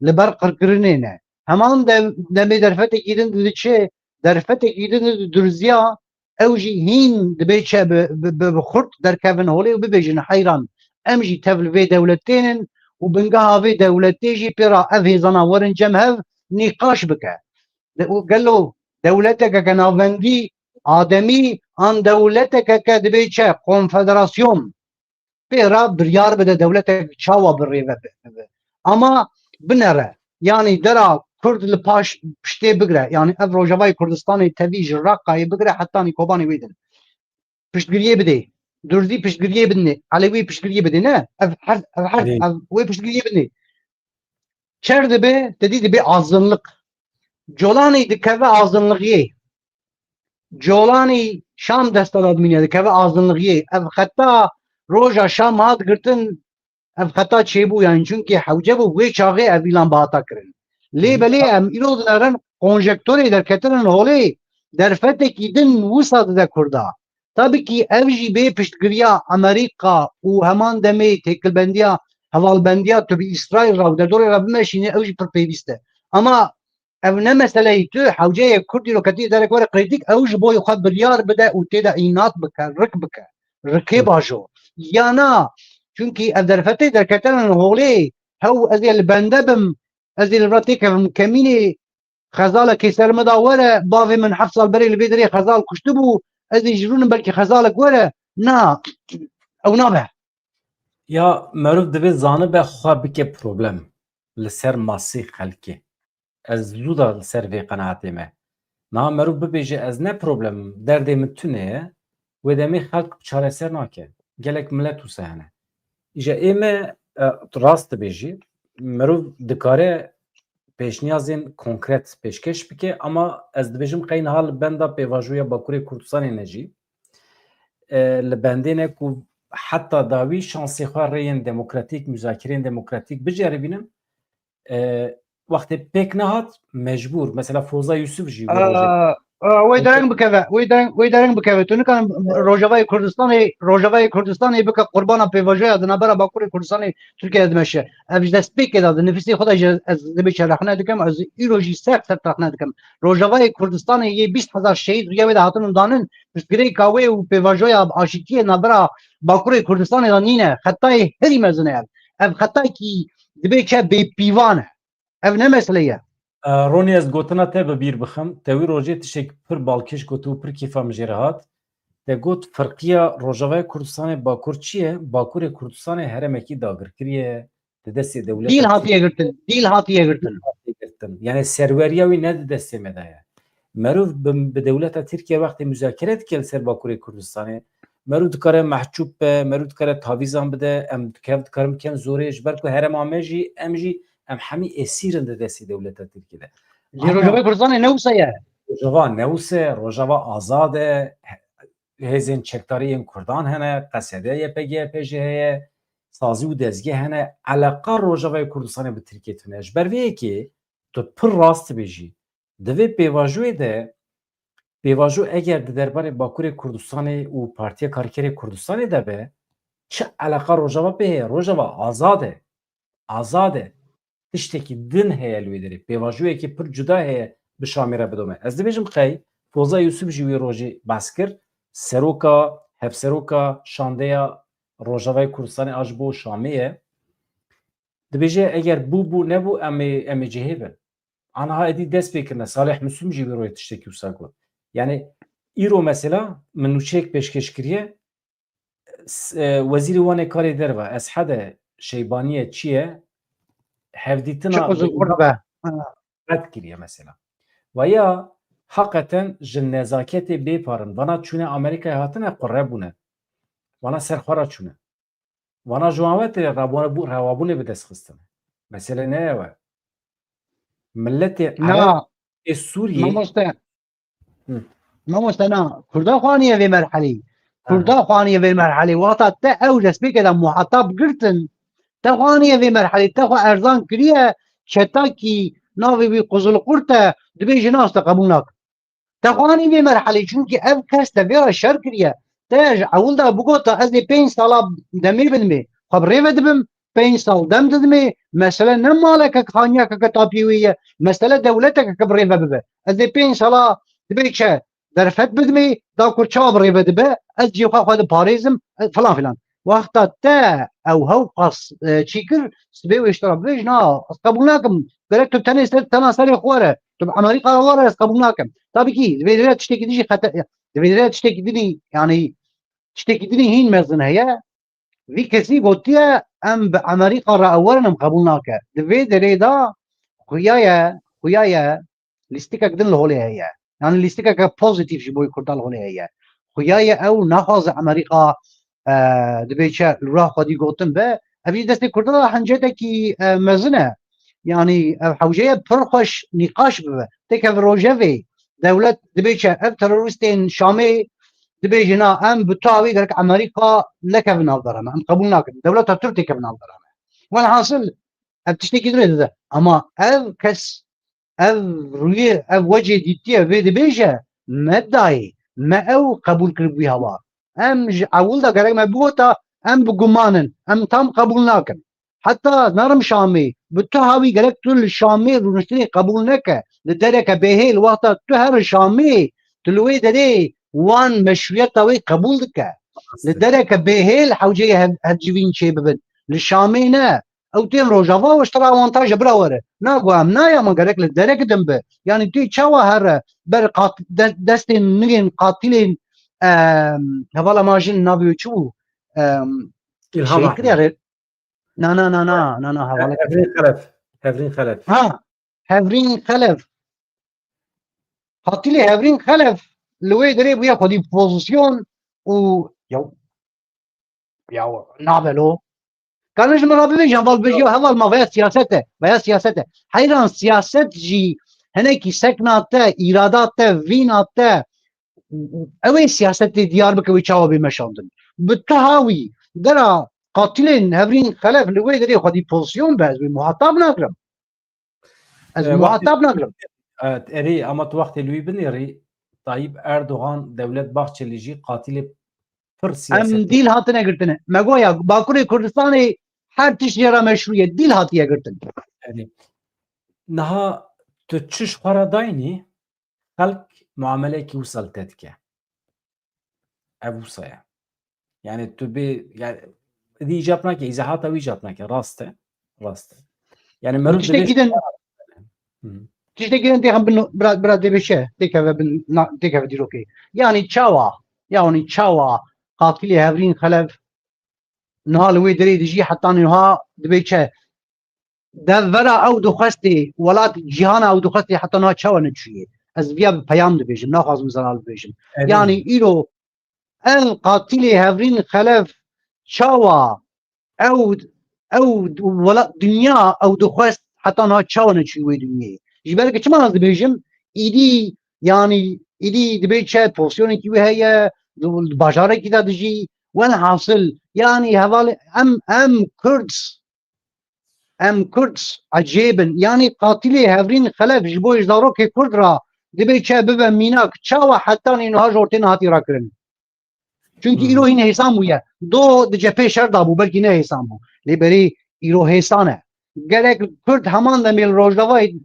li ber qirkirinê ne. Heman dem-, demê derfetekî din dide çi? Derfetekî din dide Durziya ew jî hîn dibê çi bi, bi, bi, bi xurt derkevin holê û bibêjin heyran. Em jî tev li vê dewletê nin û bingeha vê dewletê jî pê re ev hêzana werin cem hev nîqaş bike. De-, û gelo dewleteke ke navendî ademî an dewleteke ke dibê çi konfederasyon pê re biryar bide dewletek çawa bi rê ve bibe. Ama binere, yanî dera Kurd li paş piştê bigire, yanî ev Rojavayê Kurdistanê tevî ji Raqayê bigire hetanî Kobanê wê din. Piştgiriyê bidê. Durzî piştgiriyê bidinê. Elewî piştgiriyê bidê ne. Ev her, ev her, ev wê piştgiriyê bidinê. Çer dibe, te dî dibe azınlık. Colanî dikeve azınlığiyê. Colanî Şam desta de dimîne dikeve azınlığiyê. Ev xeta roja Şam hat girtin, ev xeta çêbû, yani çunkî hewce bû wê çaxê ev îlan bihata kirin. Lê belê em îro dinerin konjektorê derketinin holê derfetekî din wisa dide Kurda. Tabî kî ev jî bê piştgiriya Amerîka û heman demê têkilbendiya hevalbendiya tu bi Îsraîl re û derdorê re bimeşînî, ew jî pir pêwîst e. Ama ev ne meseleyê tu hewceyê Kurd îro ketiye derek were krîtîk, ew ji bo xwe biryar bide û tê de înat bike, rik bike, rikê bajo. Ya na, çunkî ev derfetê derketene holê, hew ez ê li bende bim, ez ê li vir têkevim, kemînê xezalekê ser min da were, bavê min heft sal berê li vê derê xezal kuştibû, ez ê ji rûnim belkî xezalek were. Na, ew nabe. Ya meriv divê zanibe xwe bike problem li ser masê xelkê. Ez zû da li ser vê qenaetê me. Niha meriv bibêje ez ne problem im, derdê min tune ye, wê demê xelk çareser nake. Gelek milet wisa hene. Îja ê me, e, rast dibêjî, meriv dikare pêşniyazên konkret pêşkeş bike, ama ez dibêjim qey niha li benda pêvajoya Bakurê Kurdistanê ne jî, e, li bendê ne ku heta dawî şansê xwe rêyên demokratîk, muzakireyên demokratîk biceribînin. E, wextê pêk nehat, mecbûr. Mesela Foza Yusuf jî wê rojê. Aa, aa, wê dereng bikeve, wê dereng, wê dereng bikeve. Tu nikan Rojavayê Kurdistanê, Rojavayê Kurdistanê bike qurbana pêvajoya di navbera Bakurê Kurdistanê Tirkiye de dimeşe. Ev ji destpêkê de di nifîsê xwe de jî ez dibê çe rexne dikim, ez îro jî sert sert rexne dikim. Rojavayê Kurdistanê yê bîst hezar şehîd riya wê de hatin û danin, piştgirêka wê û pêvajoya aşîtiyê navbera Bakurê Kurdistanê de nîne. Xetayê herî mezin e ev. Ev xetayekî dibê çe bêpîvan e. Ev ne mesele ye. E, Ronî, ez gotina te bi bîr bixim. Te wî rojê tiştek pir balkêş got û pir kêfa min jê re hat. Te got, firqiya Rojavayê Kurdistanê Bakur çi ye? Bakurê Kurdistanê herêmekî dagirkirî ye, di destê dewleta Dîl hatiye girtin, dîl hatiye girtin. Hatiye girtin. Yani serweriya wî ne di destê me de ye. Meriv bi, bi dewleta Tirkiye wextê muzakere dike li ser Bakurê Kurdistanê, meriv dikare mehcûb be, meriv dikare tavîzan bide, em dikev-, dikarin bikin zorê, ji ber ku herêma me jî, em jî, em hemî esîr in di destê dewleta Tirkiyê de. Lê Ama Rojavayê Kurdistanê ne wisa ye. Rojava ne wisa ye, Rojava azad e, he-, hêzên çekdarî yên Kurdan hene, Qesede, Y P G, Y P J heye, sazî û dezgeh hene, eleqa Rojavayê Kurdistanê bi Tirkiyê tune. Ji ber vê yekê tu pir rast dibêjî. Di vê pêvajoyê de Pêvajo eger di derbarê Bakurê Kurdistanê û Partiya Karkerê Kurdistanê de be, çi eleqa Rojava pê heye? Rojava azad e. Azad e. Tiştekî din heye li wê derê. Pêvajoyekî pir cuda heye bi Şamê re bidome. Ez dibêjim qey Foza Yusuf jî wî rojî behs kir. Seroka, hevseroka şandeya Rojavayê Kurdistanê a ji bo Şamê ye. Dibêje eger bû bû, nebû, em ê, em ê cihê bin. Aniha êdî dest pê kirine. Salih Muslim jî wî rojê tiştekî wisa got. Yani îro mesela min nûçeyek pêşkêş kiriye. S-, e, Wezîrê Wanê Karê Derve, Eshede Şeybaniye çi ye? Çi Hevdîtina quzul qurt be? Ha. Red kiriye mesela. Ve ya heqeten ji nezaketê bê parin. Vana çûne Amerîkayê hatine qurre bûne. Vana ser xwe re çûne. Vana ji wan ve tê rewabûne, rewabûnê bi dest xistine. Mesele ne ew e. Miletê Na. Ereb ê Sûriyê Mamoste. Hı. Mamoste na. Kurda xwaniye vê merhelî. Aha. Kurda xwaniye vê merhelî. Wexta te ew destpêkê de muhatab girtin, te xwaniye vê merhelî. Te xwe erzan kiriye. Çetakî navê wî Quzulqurt e. Dibêjin nas te qebûl nakin. Te xwe anî vê merhelê, çunkî ev kes te vê re şer kiriye. Te ji ewil de bigota, ez ê pênc sala demê bidimê. Xwe bi rê ve dibim, pênc sal dem didimê. Mesele ne malekek, haniyekeke tapiyê wê ye. Mesele dewleteke ke bi rê ve bibe. Ez ê pênc sala dibê çi derfet bidimê, da ku çawa bi rê ve dibe, ez cihê xwe xwe diparêzim, e, filan filan. Wexta te ew hewqas, e, çî kir, sibê wê ji te re bibêj, na, ez qebûl nakim. Gerek tu tenê ser, tena serê xwe were. Tu bi Amerîka re were, ez qebûl nakim. Tabî kî, divê, divê tiştekî din jî xete-, divê, divê tiştekî dinî, yanî tiştekî dinî hîn mezin heye. Vî kesî gotiye, em bi Amerîka re ew werin, em qebûl nake. Di vê derê de xuya ye, xuya ye, lîstikek din li holê heye. Yani lîstikeke pozîtîf ji bo Kurda li holê heye. Xuya ye ew naxwaze Amerîka, e, dibê çi li rûya xwedî gotin be. Ev jî destê Kurda de hencetekî, e, mezin e. Yani ev hewce ye pir xweş nîqaş bibe. Têkeve rojevê dewlet dibê çi ev terorîstên Şamê dibêjin, na, em bi tu hawî gerek Amerîka nekevin nav dera me. Em qebûl nakin. Dewleta Tirk têkeve nav dera me. Welhasil ev tiştekî din e dide. Ama ev kes ev rûyê, ev wecê dîtiye, vê dibêje, me dayê, me ew qebûl kiribûyî hewa. Em ji ewil de gerek me bigota, em bi guman in, em tam qebûl nakin. Heta nerim Şamê, bi tu hawî gerek tu li Şamê rûniştinê qebûl neke. Li dereke bêhêl, wexta tu here Şamê, tu li wê derê wan meşrûyeta wê qebûl dike. Li dereke bêhêl hewceyê hev-, hevcivîn çêbibin. Li Şamê ne. Ew tên Rojava û ji te re awantaj e, bira were. Na, got, em nayê, ama gerek li derek din be. Yanî tu çawa here ber qat-, de-, destên nigên qatilên, em, hevala ma jin navê wê çi bû? Em, İlham Ahmet. Kiriye re-, na, na, na, na, na, na, hevala Hevrîn Xelef. Hevrîn Xelef. Ha, Hevrîn Xelef. Qatilê Hevrîn Xelef li wê derê bûye xwedî pozîsyon û ya Ya nabe lo. Kanê ji min re bibêje, heval bêjî, heval ma veya siyaset e. Veya siyaset e. Heyran siyaset jî hinekî sekna te, îrada te, vîna te, ew ê siyasetê diyar bike wê çawa bê meşandin. Bi tu hawî dera qatilên Hevrîn Xelef li wê derê xwedî pozîsyon be, ez wê muhatab nagirim. Ez Ee, muhatap wextê nagirim. Evet, erê, ama tu wextê li wî binêrî, Tayyip Erdogan, Devlet Bahçeli jî qatilê pir Em siyasetê. Dîl hatine girtine. Me goya Bakurê Kurdistanê her tişt jê re meşrû ye. Dîl hatiye girtin. Erê. Niha tu çi ji xwe re daynî, xelk muameleyekî wisa li te dike. Ev wisa ye. Yani tu bê, yani, dî îcab nake, îzahata wî îcab nake. Rast e. Rast e. Yani meriv Tiştekî dibê din, Hı. Tiştekî din têxin bin, bira, bira dê bêşe, têkeve bin, na, têkeve dîrokê. Yani çawa, yani çawa qatilê Hevrîn Xelef niha li wê derê dijî heta niha dibê çi? Devera ew dixwestê, welat cîhana ew dixwestê heta niha çawa neçûyê? Ez viya bi peyam dibêjim, naxwazim zelal bibêjim. Evet. Yani îro ev qatilê Hevrîn Xelef çawa ew, ew welat dinya ew dixwest heta niha çawa neçûyê wê dinyê? Ji ber ku çima ez dibêjim? Îdî, yani îdî dibê çi pozisyonekî wê heye, di, di bajarekî de dijî, welhasil, yani hevalê em, em Kurd, Em Kurd ecêb in. Yanî qatilê Hevrîn Xelef ji bo ji zarokê Kurd re Dibê çi bibe mînak, çawa hetanî niha ji ortê nehatî rakirin? Çunkî îro hîn hêsan bûye. Do di cephê şer da bû, belkî ne hêsan bû. Lê berê îro hêsan e. Gerek Kurd heman demê li Rojavayê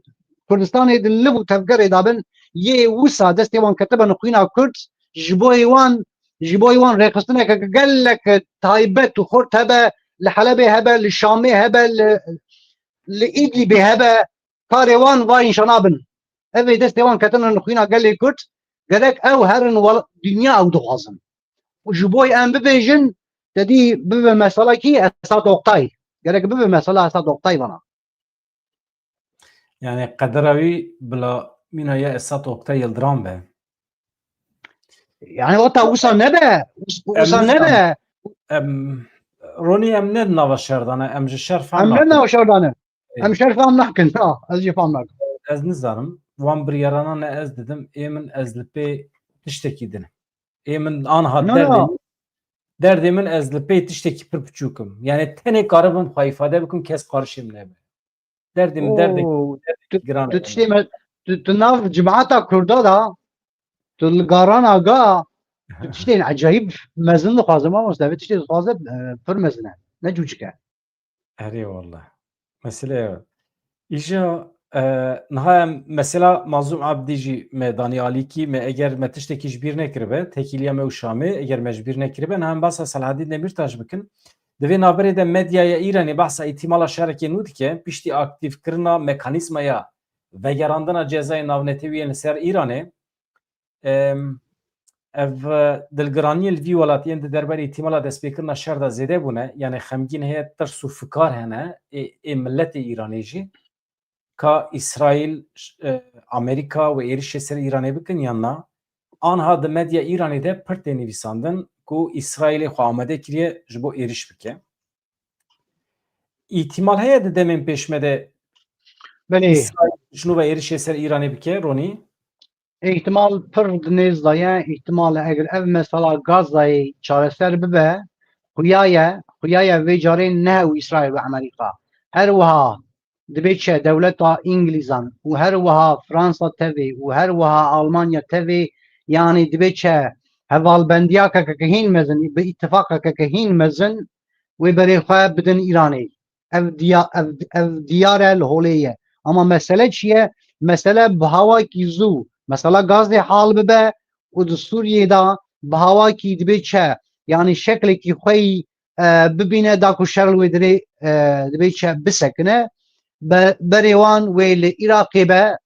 Kurdistanê di liv û tevgerê da bin, yê wisa destê wan ketibe nixwîna Kurd, ji bo wan, ji bo wan rêxistineke gelek taybet û xurt hebe, li Helebê hebe, li Şamê hebe, li, li Îdlîbê hebe, karê wan va înşana bin. Ev ê destê wan ketine nixwîna gelê Kurd, gerek ew herin wel-, dinya ew dixwazin. Û ji bo em bibêjin, te dî bibe mesela kî Esat Oktay. Gerek bibe mesela Esat Oktay vana. Yani qedera wî bila mîna ya Esat Oktay Yildiran be. Yani wata wisa nebe. Wis-, wisa nebe. Em, Ronî, em ne nava şer dane, em ji şer fam Em ne nava şer dane. Em şer fam nakin. Ha, ez jî fam nakin. Ez nizanim. Wan biryarana ne ez didim. Ê min ez li pê tiştekî din. Ê min anha derdê min, derdê min ez li pê tiştekî pir piçûk im. Yani tenê karibim xwe îfade bikim, kes qarşê min nebe. Derdê min derdê, derdê giran e. Tu tiştê me, tu, tu nav cemaata Kurda da, tu li garana ga, tu tiştên ecayîb mezin dixwazim, mamoste, vê tiştê dixwaze, e, pir mezin e. Ne çûçik e. Erê wallah. Mesele ew. Îja, e, niha em mesela Mazlûm Abdî jî me danî alîkî, me eger me tiştekî ji bîr nekiribe, tekîliya me û Şamê, eger me ji bîr nekiribe, niha em behsa Selahedîn Demîrtaş bikin. Di vê navberê de medyaya Îranê behsa îtîmala şerekê nû dike, piştî aktîfkirina mekanîzmaya vegerandina cezayên navnetewî yên li ser Îranê, Em, ev, e, dilgiraniyên li vî welatiyên di derberê îtîmala destpêkirina şer de zêde bûne, yanî xemgîn heye, tirs û fikar hene ê, ê miletê Îranê jî, ka Îsraîl, e, Amerîka wê êrişê ser Îranê bikin yan na. Anha di medya Îranê de pir tê nivîsandin ku Îsraîlê xwe amade kiriye ji bo êriş bike. Îtîmal heye di demên pêş me de Belê. Îsraîl ji nû ve êrişê ser Îranê bike, Ronî? Îhtimal pir di nêz de ye. Îhtimal e, eger ev mesela Gazayê çareser bibe, xuya ye, xuya ye vê carê ne ew Îsraîl û Amerîka. Her wiha dibê çi dewleta Îngilîzan û her wiha Fransa tevê û her wiha Almanya tevê, yanî dibê çi hevalbendiyakeke hîn mezin, bi îtifaqekeke hîn mezin wê berê xwe bidin Îranê. Ev diya-, ev, ev diyar e, li holê ye. Ama mesele çi ye? Mesele bi hawakî zû, mesela gazê hal bibe û di Sûriyê de bi hawakî dibê çi, yanî şeklekî xwe yî, e, bibîne, da ku şer li wê dirê, e, dibê çi bisekine, be-, berê wan wê li Iraqê be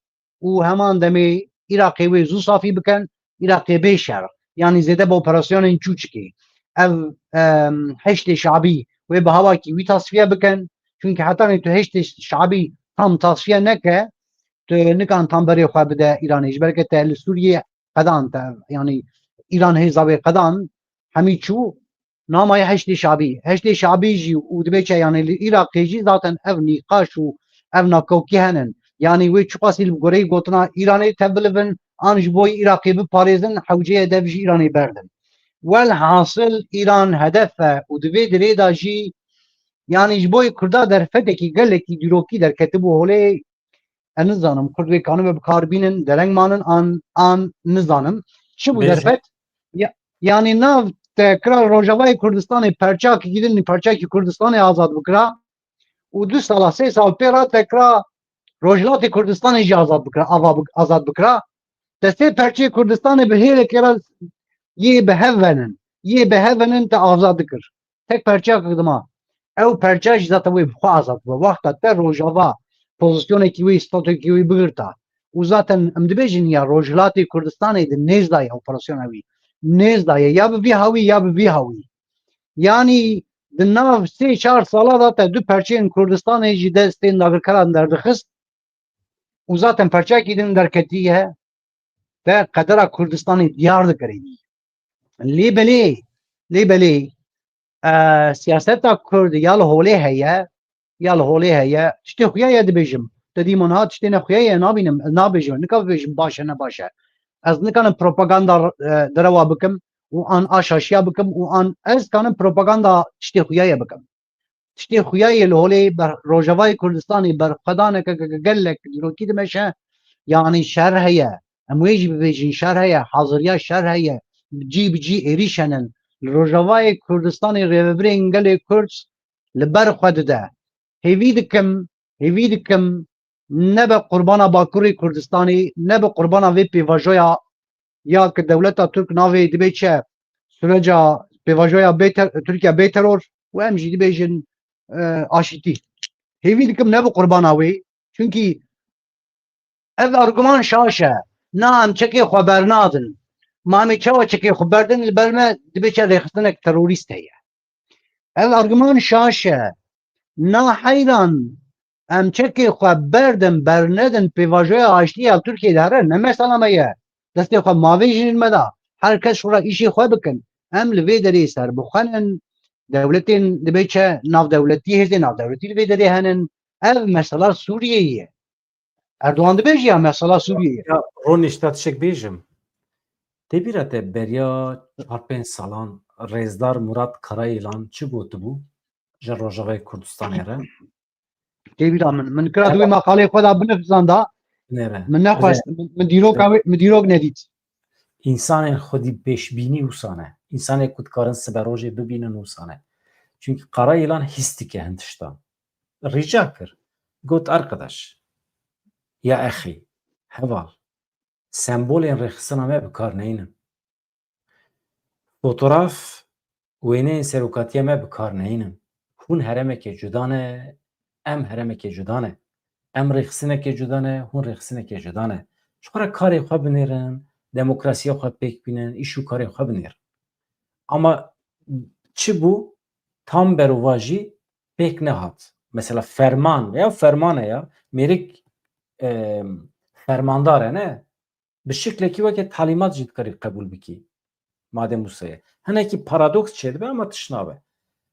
û heman demê Iraqê wê zû safî bikin, Iraqê bê şer. Yanî zêde bi operasyonên çûçikê. Ev, em, Heşdê Şabî wê bi hawakî wî tasfiye bikin. Çunkî hetanî tu Heşdê Şabî tam tasfiye neke, tu nikan tam berê xwe bide Îranê. Ji ber ke te li Sûriyê qedan te, yanî Îran hêza wê qedan, hemî çû, nama ye Heşdê Şabî. Heşdê Şabî jî û dibê çi, yanî li Iraqê jî zaten ev nîqaş û ev nakokî henin. Yanî wê çiqasî li goreyî gotina Îranê tevbilivin, an ji bo Iraqê biparêzin, hewceye dev ji Îranê berdin. Welhasil Îran hedef e û di vê dirê de jî, yanî ji bo Kurda derfetekî gelekî dîrokî derketibû holê, ez nizanim, Kurd wê kanibe bi kar bînin, dereng manin an, an nizanim. Çi bû Bêje. derfet? Ya-, yanî nav tekrar Rojavayê Kurdistanê perçakekî din, perçakî Kurdistanê azad bikira û du sala, sê sal pê re tekrar Rojhilatê Kurdistanê jî azad bikira, ava bik-, azad bikira. Te sê perçeyê Kurdistanê bi hêlekê re yê bi hev venin, yê bi hev venin te azad dikir. Tek perçeyek dima. Ew perçe jî zaten wê bi xwe azad bibe. Wexta te Rojava pozisyonekî wî, statûyekî wî bigirta. Û zaten em dibêjin ya Rojhilatê Kurdistanê di nêz de ye operasyona wî. Nêz de ye. Ya bi vî hawî ya bi vî hawî. Yanî di nav sê çar sala de te du perçeyên Kurdistanê ji destên dagirkeran derdixist. Û zaten perçeyekî din derketiye, te qedera Kurdistanê diyar dikirî. Lê belê, lê belê, e, siyaseta Kurd ya li holê heye, ya li holê heye, tiştê xuya ye dibêjim. Te dî min ha tiştê ne xuya ye nabînim, ez nabêjim, nika bibêjim baş e, ne baş e. Ez nikanim propaganda, e, derewa bikim û an aşaşiya bikim û an ez kanim propaganda tiştê xuya ye bikim. Tiştê xuya yê li holê ber-, Rojavayê Kurdistanê berxwedaneke ke, ke gelek dîrokî dimeşe, yanî şer heye. Em wê jî bibêjin şer heye, haziriya şer heye, bi cî bi cî êrîş henin. Li Rojavayê Kurdistanê rêvebirên gelê Kurd li ber xwe dide. Hêvî dikim, hêvî dikim nebe qurbana Bakurê Kurdistanê, nebe qurbana vê pêvajoya ya ki dewleta Tirk navê dibe çi, süreca pêvajoya bê ter-, Tirkiye bê teror û em jî dibêjin, e, aşîtî. Hêvî dikim nebe qurbana wê. Çunkî ev arguman şaş e. Na em çekê xwe bernadin. Ma em ê çawa çekê xwe berdin? Li ber me dibe çi rêxistinek terorîst heye. Ev arguman şaş e. Na heyran em çekê xwe berdin, bernedin, pêvajoya aştiyê ya Tirkiyê de here, ne mesela me ye. Destê xwe mavê jî me da. Her kes şûra îşê xwe bikin. Em li vê derê serbixwe nin. Dewletên dibe çi navdewletî, hêzên navdewletî li vê derê henin. Ev mesela Sûriyeyê ye. Erdogan dibêje ya mesela Sûriyeyê. Ya Ronî, ji te tiştek bêjim. Tê bîra te beriya çar pênc salan Rêzdar Murat Karayêlan çi gotibû ji Rojavayê Kurdistanê re? Tê bîra min. Min kira di wê maqalê xwe de binifizanda. Nêre. Min nexwest. Min, min dîroka wê, min dîrok nedît. Însanên xwedî pêşbînî wisa ne. Însanê ku dikarin siberojê bibînin wisa ne. Çunkî Karayêlan hîs dike hin tiştan. Rica kir. Got, "Arkadaş, ya exî, heval, sembolên rêxistina me bi kar neynin. Fotograf, wêneyên serokatiya me bi kar neynin. Hûn heremeke cuda ne, em heremeke cuda ne. Em rêxistineke cuda ne, hûn rêxistineke cuda ne. Ji xwe re karê xwe binêrin, demokrasiya xwe pêk bînin, îş û karê xwe binêrin." Ama çi bû? Tam berovajî pêk nehat. Mesela ferman, ya ferman e ya, mêrik, e, fermandar e, ne? Bi şiklekî weke talîmat jî dikarî qebûl bikî. Madem wisa ye. Hinekî paradoks çêdibe ama tişt nabe.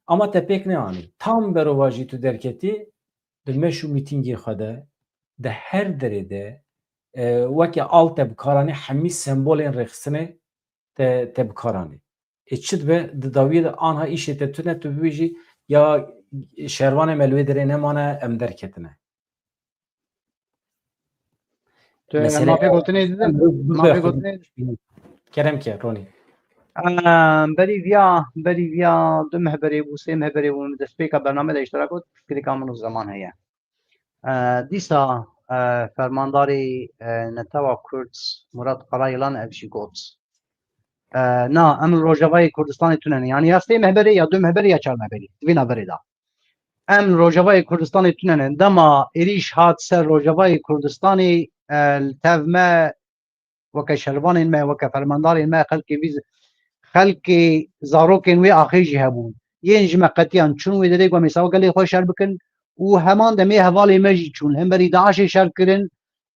Ama te pêk neanî. Tam berovajî tu derketî, di meş û mîtîngê xwe de, di her derê de, e, weke al te bi kar anî, hemî sembolên rêxistinê te, te bi kar anî. Ê çi dibe di dawiyê de anha îşê te tune, tu bibêjî ya şervanê me li wê derê nemane, em derketine. Tu Mesele mafê ew. Gotinê didin. Em bi-, bi-, Mafê bi-, gotinê. Kerem ke, Ronî. Em, berî viya, berî viya du mehberê bû, sê mehberê bû, destpêka bername de îştirak got, pirsgirêka min û zeman heye. E, dîsa, e, fermandarê, e, Netewa Kurd Murat Karayılan ev jî got. E, na, em li Rojavayê Kurdistanê tune ne. Yani ya sê mehberê, ya du mehberê, ya çar mehberê. Di vê naberê de. Em li Rojavayê Kurdistanê tune ne. Dema êrîş hat ser Rojavayê Kurdistanê, e, li tev me weke şervanên me, weke fermandarên me, xelkê vî z-, xelkê zarokên wê axê jî hebûn. Yên ji me qetiyan çûn wê derê, ku em ê sawa gelê xwe şer bikin û heman demê hevalê me jî çûn. Hemberî DAIŞê şer kirin,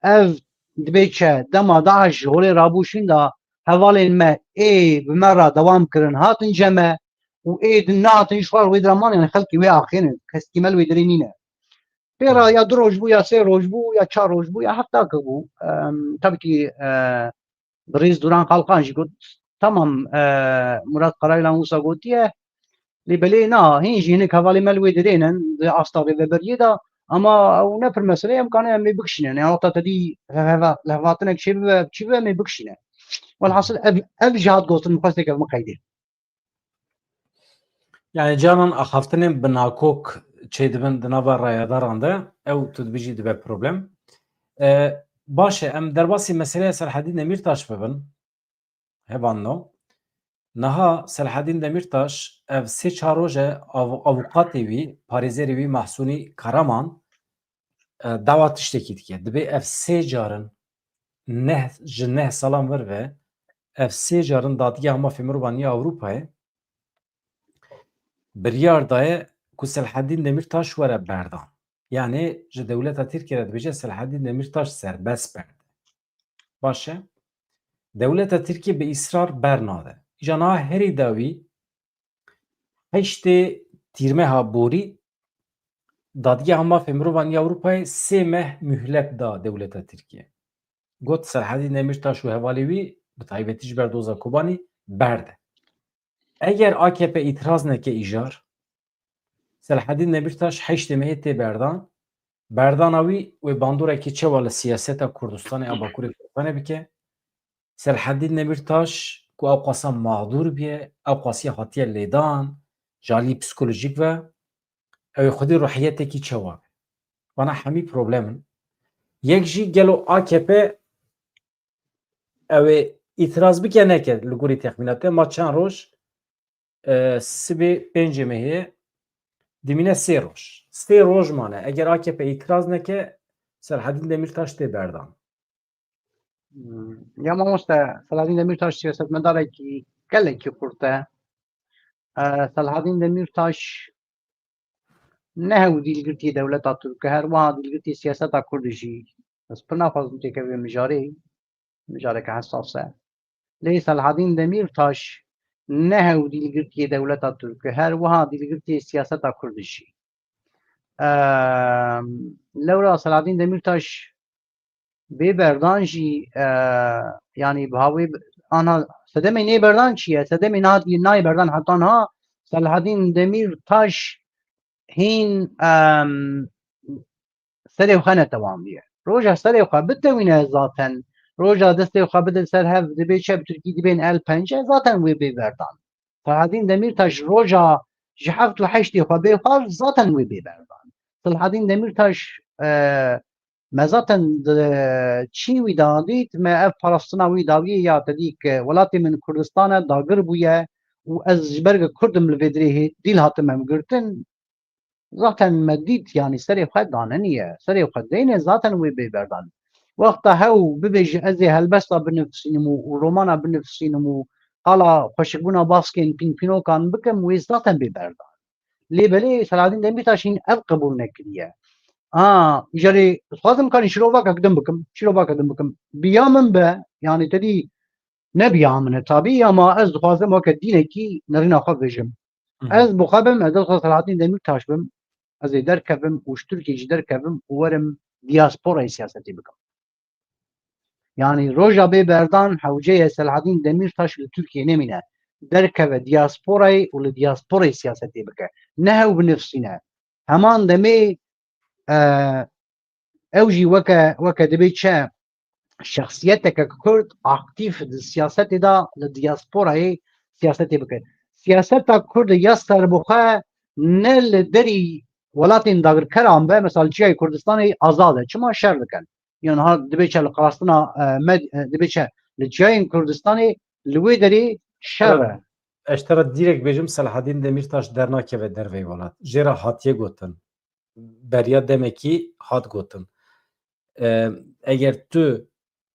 ev dibê çi? Dema DAIŞ ji holê rabû şûn de hevalên me ê bi me re dewam kirin, hatin ce me û ê din nehatin ji xwe re wê dira man, yani xelkê wê axê ne, kesekî me li wê derê nîne. Pê re ya du roj bû, ya sê roj bû, ya çar roj bû, ya hefta ke bû. Em, tabii ki, e, birêz Duran Kalkan jî got, tamam, e, Murat Karaylan wisa gotiye, lê belê na, hîn jî hinek hevalê me li wê derê ne, di asta rêveberiyê de, ama ew ne pir mesele ye, em kanin em ê bikişînin. Yani, heta te dî heva-, lehvatinek çê bibe, çi bibe, em ê bikişînin. Welhasil, ev, ev jî hat gotin, min xwest êk ev min qeydê. Yani canan axaftinên bi nakok çêdibin di nava rayedaran de, ew tu dibêjî dibe problem. E, baş e, em derbasî meseleya Selhedîn Demîrtaş bibin. Hebanno. Niha Selhedîn Demîrtaş ev sê çar roj e av-, avûkatê wî, parêzerê wî Mahsûnî Karaman, e, dawa tiştekî dike. Dibê ev sê carin neh, ji neh salan vir ve ev sê carin Dadgeha Mafê Mirovan ya Ewropayê biryar daye ku Selhedîn Demîrtaş were berdan. Yanî ji dewleta Tirkiyê re dibêje Selhedîn Demîrtaş serbest berde. Baş e. Dewleta Tirkiyê bi îsrar bernade. Îja niha herî dawî heştê Tîrmeha borî Dadgeha Mafê Mirovan ya Ewropayê sê meh muhlet da dewleta Tirkiyê. Got, Selhedîn Demîrtaş û hevalê wî, bi taybetî ji ber doza Kobanî, berde. Eger A K P îtiraz neke îcar, Selhedîn Demîrtaş heştê mehê tê berdan. Berdana wî wê bandorekî çewa li siyaseta Kurdistanê a Bakurê Kurdistanê bike? Selhedîn Demîrtaş ku ew qasa mağdûr bûye, ew qasî hatiye lêdan, ji alî psîkolojîk ve, ew ê xwedî ruhiyetekî çawa be? Vana hemî problem in. Yek jî gelo A K P ew ê îtiraz bike neke li gorî texmîna te, ma çend roj, e, sibê pêncê mehê dimîne sê roj. Sê roj mane. Eger A K P îtiraz neke, Selhedîn Demîrtaş tê berdan. Hmm. Ya mamoste, Selhedîn Demîrtaş siyasetmedarekî gelekî xurt e. E, Selhedîn Demîrtaş ne hew dîlgirtiyê dewleta Tirk e, her wiha dîlgirtiyê siyaseta Kurd jî. Ez pir naxwazim têkevim mijarê, mijareke hesas e. Lê Selhedîn Demîrtaş ne hew dîlgirtiyê dewleta Tirk e, her wiha dîlgirtiyê siyaseta Kurd jî. Em, lewra Selhedîn Demîrtaş bê berdan jî, e, yanî biha wê b-, anha sedemê nê berdan çi ye? Sedemê na-, nayê berdan heta niha Selhedîn Demîrtaş hîn, em, serê xwe netewandiye. Roja serê xwe bitewîne zaten, roja destê xwe bide ser hev, dibê çi bi tirkî dibên el pence, zaten wê bê berdan. Selhedîn Demîrtaş roja ji heft û heştê xwe bê xwar, zaten wê bê berdan. Selhedîn Demîrtaş, e, me zaten di çî wî da dît, me ev parastina wî dawiyê ya te dî ku welatê min Kurdistan e, dagir bûye û ez ji ber ku Kurd im li vê dirê hê-, dîl hatim em girtin. Zaten me dît, yanî serê xwe daneniye, serê xwe deyne, zaten wê bê berdan. Wexta hew bibêje ez ê helbesta binivîsînim û, û romana binivîsînim û qala xweşikbûna baskên pînpînokan bikim, wê zaten bê berdan. Lê belê Selahedîn Demîrtaş hîn ev qebûl nekiriye. A, îcarê dixwazim kanî şîrovakek din bikim, şîrovakek din bikim. Bi ya min be, yanî te dî ne bi ya min e tabî, ama ez dixwazim weke dînekî nerîna xwe bêjim. Hı hı. Ez bi xwe bim, ez dixwazim Selahattin Demîrtaş bim, ez ê derkevim û ji Tirkiyê jî derkevim û werim diasporayê siyasetê bikim. Yanî roja bê berdan hewce ye Selahattin Demîrtaş li Tirkiyê nemîne. Derkeve diasporayê û li diasporayê siyasetê bike. Ne hew binivîsîne. Heman demê, e, ew jî weke, weke dibê çi şexsiyeteke Kurd aktîf di siyasetê de li diasporayê siyasetê bike. Siyaseta Kurd ya serbixwe ne li derî welatên dagirkeran be, mesela li çiyayê Kurdistanê azad e. Çima şer dikin? Yan ha dibê çi li qarastina, e, med-, e, dibê çi li çiyayên Kurdistanê li wê derê şer e. Ez te re dîrek bêjim, Selahedîn Demîrtaş dernakeve dervey welat. Jê re hatiye gotin. Beriya demekî hat gotin. E, eger tu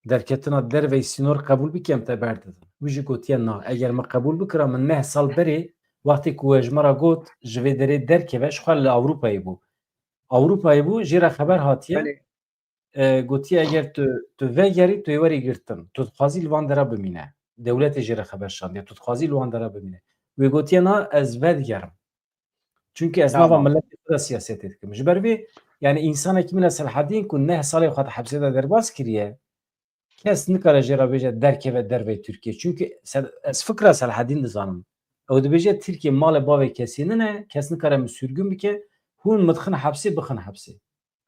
derketina dervey sînor qebûl bike, em te berdidin. Wî jî gotiye na. Eger min qebûl bikira, min neh sal berê, wextê ku we ji me re got, ji vê derê derkeve, ji xwe li Ewropayê bû. Ewropayê bû, jê re xeber hatiye. Belê. E, gotiye, eger tu, tu vegerî, tu yê werî girtin. Tu dixwazî li van dera bimîne. Dewletê jê re xeber şandiye. Tu dixwazî li wan dera bimîne. Wê gotiye, na, ez vedigerim. Çunke ez nava Tamam. miletê xwe de siyasetê dikim. Ji ber vê, yani, însanekî mîna Selahedîn ku neh salê xwe di hepsê de derbas kiriye, kes nikare jê re bêje derkeve dervey Tirkiye. Çunke Sel-, ez fikra Selahedîn dizanim. Ew dibêje Tirkiye malê bavê kesê nine, kes nikare min sürgün bike, hûn min dixin hepsê, bixin hepsê.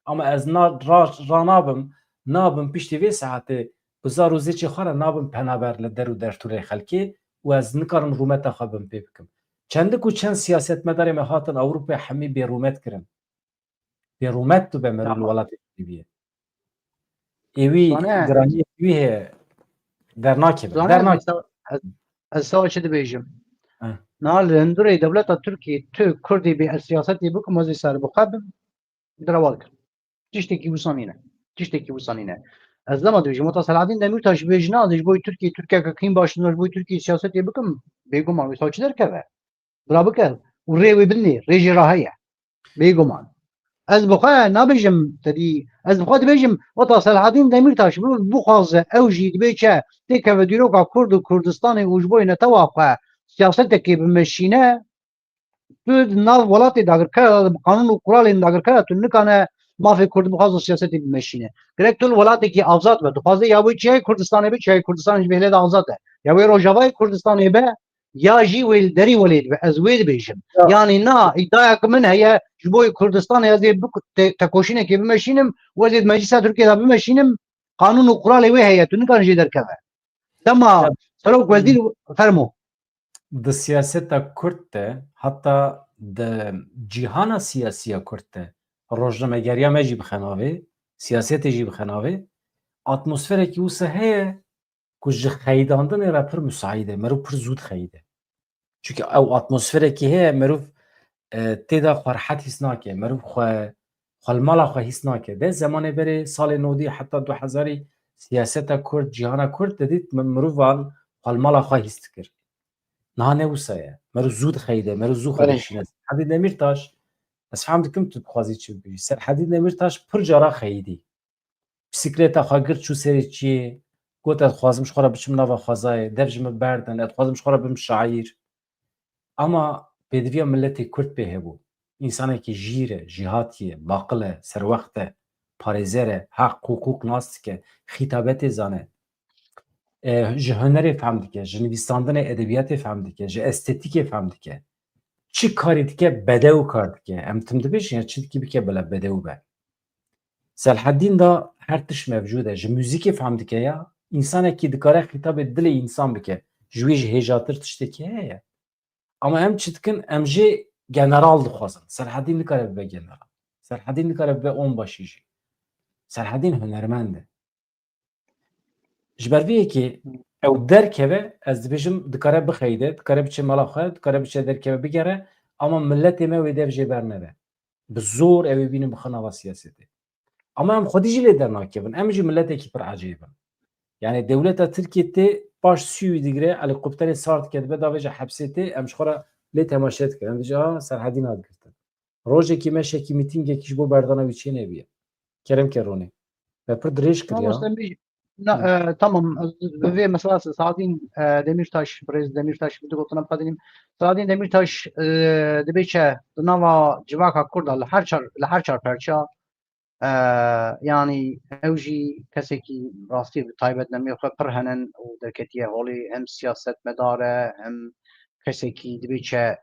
Ama ez na-, ra-, ranabim, nabim piştî vê saetê bi zar û zêçê xwe re nabim penaber li der û dertûrê xelkê û ez nikarim rûmeta xwe bim pê bikim. Çendik û çend siyasetmedarê me hatin Ewropayê hemî bêrûmet kirin. Bêrûmet tu be merû li Tamam. welatê Tirkiyê. Ê wî Sane. giraniyê wî heye. Dernakeve. Sane, Dernakeve. ez, ez, ez sawa çi dibêjim? Heh. Na li hundirê dewleta Tirkiyê tu Kurdê bê ez siyasetê bikim, ez ê serbixwe bim. Dirawa dikin. Tiştekî wisa nîne. Tiştekî wisa nîne. Ez dema dibêjim, weta Selahattin Demîrtaş bêjina, ez ji bo Tirkiyê, Tirkiyeke kîn baş, ez ji bo Tirkiyê siyasetê bikim, bêguman wisa çi derkeve? Bira bike û rê wê bidinê, rê jê re heye. Bêguman. Ez bi xwe nabêjim, te dî, ez bi xwe dibêjim, weta Selahattin Demîrtaş bi-, bixwaze, ew jî dibê çi, têkeve dîroka Kurd û Kurdistanê û ji bo netewa xwe siyasetekê bimeşîne, tu di nav welatê dagirker de, bi qanûn û quralên dagirker de tu nikane mafê Kurd bixwaze siyasetê bimeşîne. Gerek tu li welatekî azad be. Dixwaze ya wê çiyayê Kurdistanê be, çiyayê Kurdistanê ji vê hêlê de azad e. Ya wê Rojavayê Kurdistanê be, ya jî wê li derî welê dibe. Ez wê dibêjim. Ya. Yanî na, îdiayek min heye, ji bo Kurdistanê ez ê biku-, te-, tekoşînekê bimeşînim, û ez ê di Meclisa Tirkiyê de bimeşînim, qanûn û quralê wê heye, tu nikanî jê derkeve. Dema serok wezîr fermo. Di siyaseta Kurd de, heta di cîhana siyasiya Kurd de, rojnamegeriya me jî bixe navê, siyasetê jî bixe navê, atmosferekî wisa heye ku ji xeyidandinê re pir musaîd e, merû pir zû dixeyide. Çunke ew atmosferekî heye, merûv, e, tê de xwe rehet hîs nake, merûv xwe, xwe li mala xwe hîs nake. De zemanê berê salê nodî heta du hezarî siyaseta Kurd, cîhana Kurd didît mi-, mirovan xwe li mala xwe hîs dikir. Niha ne wisa ye. Merûv zû dixeyide, merûv zû xwe Belê. dişîne. Serhedî Demîrtaş, ez fehm dikim tu dixwazî çi bibêjî. Serhedî Demîrtaş pir cara xeyidî. Bisikleta xwe girt çû serê çiyê, got, "Ez dixwazim ji xwe re biçim nava xwezayê, dev ji min berdin, ez dixwazim ji xwe re bim şaîr." Ama pêdiviya miletê Kurd pê hebû. Însanekî jîr e, jîhatî ye, baqil e, serwext e, parêzer e, heq, hiqûq nas dike, xîtabetê zane. E, ji hunerê fehm dike, ji nivîsandinê edebiyatê fehm dike, ji estetîkê fehm dike. Çi karî dike, bedew kar dike. Em tim dibêjin ya çi dikî bike bila bedew be. Selhedîn da her tişt mevcûd e. Ji muzîkê fehm dike ya. Însanekî dikare xîtabê dilê însan bike. Ji wî jî hêjatir tiştekî heye. Ama em çi dikin? Em jê general dixwazin. Selhedîn nikare bibe general. Selhedîn nikare bibe onbaşî jî. Selhedîn hunermend e. Ji ber vê yekê ew derkeve, ez dibêjim, dikare bixeyde, dikare biçe mala xwe, dikare biçe derkeve bigere, ama miletê me wê dev jê bernede. Bi zor ew ê bînin bixe nava siyasetê. Ama em xwedî jî lê dernakevin. Em jî miletekî pir ecêb in. Yani dewleta Tirkiyê tê paş sûyî digire, helîkopterê sar dike, dibe davêje hepsê tê, em ji xwe re lê temaşe dikin. Em dibêje, "A, Serhedîn hat girtin." Rojekî meşekî mîtîngekî ji bo berdana wî çê nebiye. Kerem ke Ronî. Me pir dirêj kiriya. Mamoste Mîj-, na, e, tamam, ez bi vê mesela Saadîn, e, Demîrtaş, birêz Demîrtaş bi du gotina bixedinîm. Saadîn Demîrtaş, e, dibê çi di nava civaka Kurda li her çar, li her çar perça, e, yanî ew jî kesekî rastî bi taybetnameyê xwe pir hene û derketiye holê, hem siyasetmedar e, hem kesekî dibê çi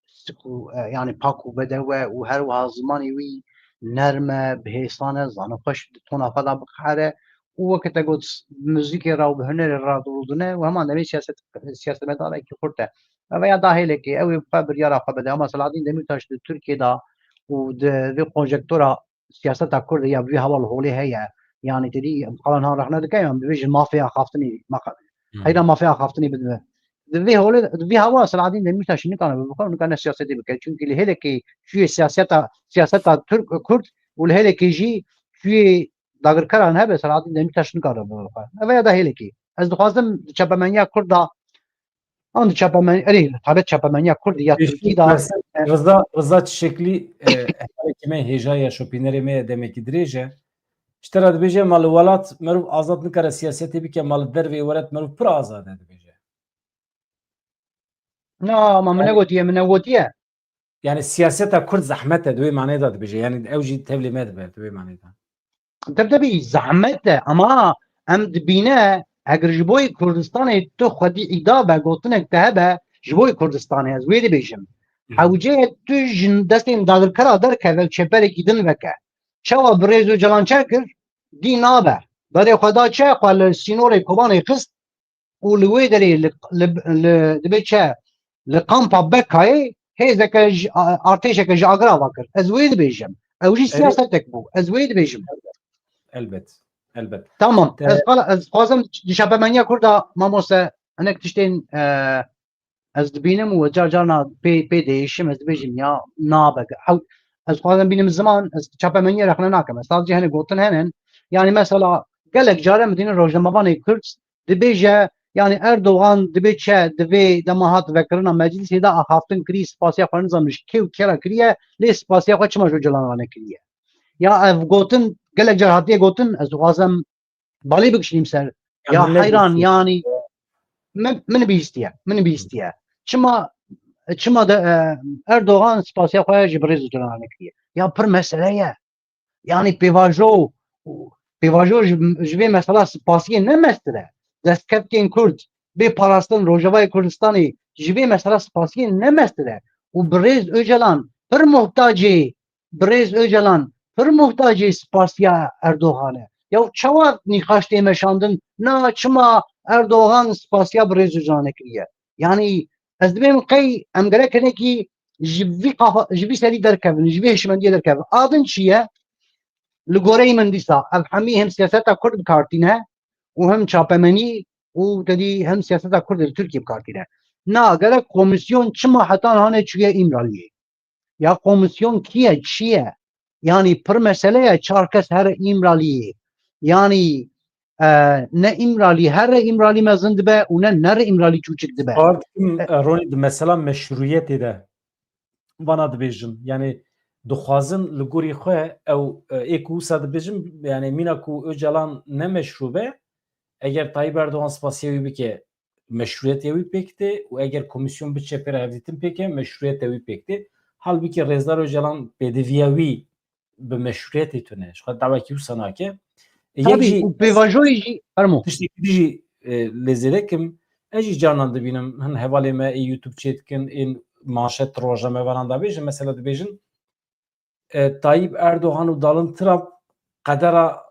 sik û, e, yanî pak û bedew e û her wiha zimanê wî nerm e, bi hêsan e, zane xweş di tona xwe de biqehre û weke te got bi muzîkê re û bi hunerê re diwildine û heman demê siyaset, siyasetmedarekî xurt e. Ev ya da hêlekê, ew ê xwe biryara xwe bide. Ama Selahaddîn Demîrtaş di Tirkiyê de û di vê konjektura siyaseta Kurd ya vî heval holê heye. Yanî tedî em qala niha rexne dike, em bibêjin mafê axaftinê, maqa-, Hmm. heyra mafê axaftinê bidime. Di vê holê, di vî hewa Selahaddîn Demîrtaş nikane bibe xwe, nikane siyasetê bike. Çunkî li hêlekê çûyê siyaseta, siyaseta Türk, Kurd û li hêlekê jî çûyê dagirkeran hebe, Selahaddîn Demîrtaş nikare bibe xwe. Ev ya da hêlekê. Ez dixwazim di çapemeniya Kurd de, an di çapemen-, erê, li taybet çapemeniya Kurd ya Pêşî Tirkî de, Rıza, Rıza Çiçekli, e, hevalekî me hêja ye, şopînerê me ye, demekî dirêj e. Ji te re dibêje, ma li welat merûv azad nikare siyasetê bike, ma li dervê welat merûv pir azad e, dibêje. Na, ma min negotiye, min negotiye. Yani siyaseta Kurd zehmet e, di wê manê de dibêje. Yani ew jî tevlê me dibe, di wê manê de. Tabii, tabii, zehmet e, ama em dibîne, eger ji bo Kurdistanê tu xwedî îda be, gotinek te hebe, ji bo Kurdistanê ez wê dibêjim. Hı hı. Hewce tu ji destên dagirkera derkeve û çeperekî din veke. Çawa birêz Ocalan çer kir? Dî nabe. Berê xwe da çe, xwe li sînorê Kobanê xist û li wê derê li, li, li, dibê çi? Li kampa Bekayê hêzeke ji, a-, artêşeke ji Agra ve kir. Ez wê dibêjim. Ew jî Erê- siyasetek bû. Ez wê dibêjim. Elbet. Elbet. Tamam. Te- Ez qala, ez dixwazim di çapemeniya Kurda, mamoste, hinek tiştên, e, ez dibînim û car carna pê, pê değişim, ez dibêjim ya nabe. Ew, ez dixwazim bînim ziman, ez çapemeniyê rexne nakim. Ez sadece hinek gotin henin. Yani mesela gelek care min dînin rojnamevanê Kurd dibêje, yani Erdogan dibê çi, divê dema hat vekirina meclisê de axaftin kirî, spasiya xwe nizam ji kê û kê re kiriye, lê spasiya xwe çima ji Ocalan re nekiriye? Ya ev gotin, gelek car hatiye gotin, ez dixwazim balê bikişînim ser. Ya Ya millet heyran, dîsa yani, min, min bihîstiye, min bihîstiye. Çima, çima de, e, Erdogan spasiya xwe ji birêz Ocalan re nekiriye? Ya pir mesele ye. Yani pêvajo, pêvajo ji, ji vê mesela spasiyê ne mestir e. Destkeftên Kurd bê parastin Rojavayê Kurdistanê ji vê mesela spasiyê ne mestir e. Û birêz Ocalan pir muhtacê, birêz Ocalan pir muhtacê spasiya Erdogan e. Ya çawa nîqaş tê meşandin? Na çima Erdogan spasiya bi rêz û canê kiriye. Yanî ez dibêm qey em gerek hinekî ji vî kafa, ji vî serî derkevin, ji vî hişmendiyê derkevin. A din çi ye? Li goreyê min dîsa ev hemî hem siyaseta Kurd bi kar tîne û hem çapemenî û tedî hem siyaseta Kurd li Tirkiyê bi kar tîne. Na gerek komîsyon çima heta niha neçûye Îmraliyê? Ya komîsyon kî ye, çi ye? Yanî pir mesele ye, çar kes here Îmraliyê. Yanî e, ne Îmralî, here Îmralî mezin dibe û ne nere Îmralî çûçik dibe. Bawer dikim, E, e, Ronî, di mesela meşrûyetê de vana dibêjin. Yanî dixwazin li gorî xwe ew, e, ê ku wisa dibêjin, yanî mîna ku Ocalan ne meşrû be, eger Tayyip Erdogan spasiya wî bike, meşrûyetê wî pêk tê û eger komîsyon biçe pê re hevdîtin pêke, meşrûyetê wî pêk tê. Halbikî Rêzdar Ocalan pêdiviya wî bi meşrûyetê tune. Ji xwe dawekî wisa nake. E, yek Tabî, jî û pêvajoyê jî, fermo. Tiştekî din jî, e, lê zêde kim, ez jî carnan dibînim, hin hevalê me ê YouTube çê dikin, ên manşet rojamevanan da bêjin, mesela dibêjin, e, Tayyip Erdogan û Donald Trump qedera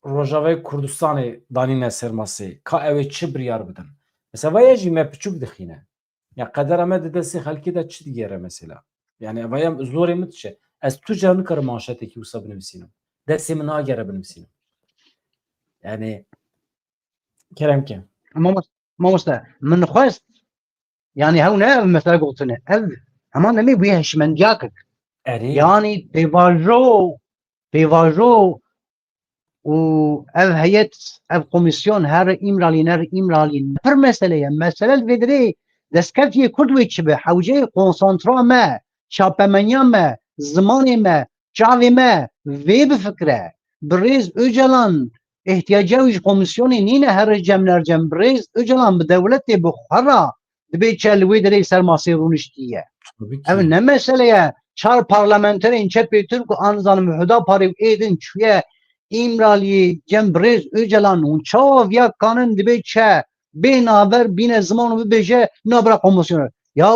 Rojavayê Kurdistanê danîne ser masê. Ka ew ê çi biryar bidin? Mesela, vaya jî me piçûk dixîne. Ya qedera me di destê xelkê de çi digere mesela? Yani vaya zorê min diçe. Ez tu cara nikarim manşetekî wisa binivîsînim. Destê min nagere binivîsînim. Yani kerem ke. Mamoste, mamoste, min xwest, yani hew ne ev mesela gotine. Ev, heman demê bûye hişmendiyakek. Erê. Yani pêvajo, pêvajo û ev heyet, ev komîsyon here Îmralî, nere Îmralî, pir mesele ye. Mesele li vê dirê destkeftiyê Kurd wê çi be? Hewceyê konsantra me, çapemeniya me, zimanê me, çavê me vê bifikire. Birêz Ocalan ihtiyaca wî ji komîsyonê nîne here cem nercem. Birêz Ocalan bi dewletê bi xwe re dibê çi li wê derê ser masê rûniştiye. Tabii ki. Ev ne mesele ye. Çar parlamenterên çepê Tirk û an nizanim Hudaparê û ê din çûye Îmraliyê cem birêz Ocalan hûn çawa viya kanin dibê çi bê naver bîne ziman û bibêje nabira komisyonu. Ya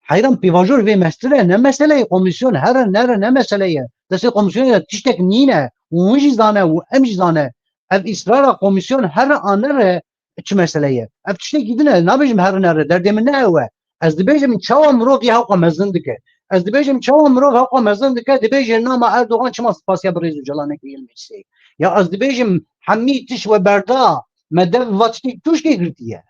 heyran pêvajo li vê mestir e, ne mesele ye, komisyon here nere ne mesele ye. Destê komisyonê de tiştek nîne û hûn jî zane û em jî zane. Ev îsrara komisyon here an nere çi mesele ye? Ev tiştekî din e, nabêjim here nere, derdê min ne ew e. Ez dibêjim çawa mirov yê hewqa mezin dike. Ez dibêjim çawa mirov hewqa mezin dike, dibêje nama Erdogan çima spasiya birêz Ocalanê kiriye li meclisê. Ya ez dibêjim hemî tişt we berda, me dev va tiştê tuşkê girtiye.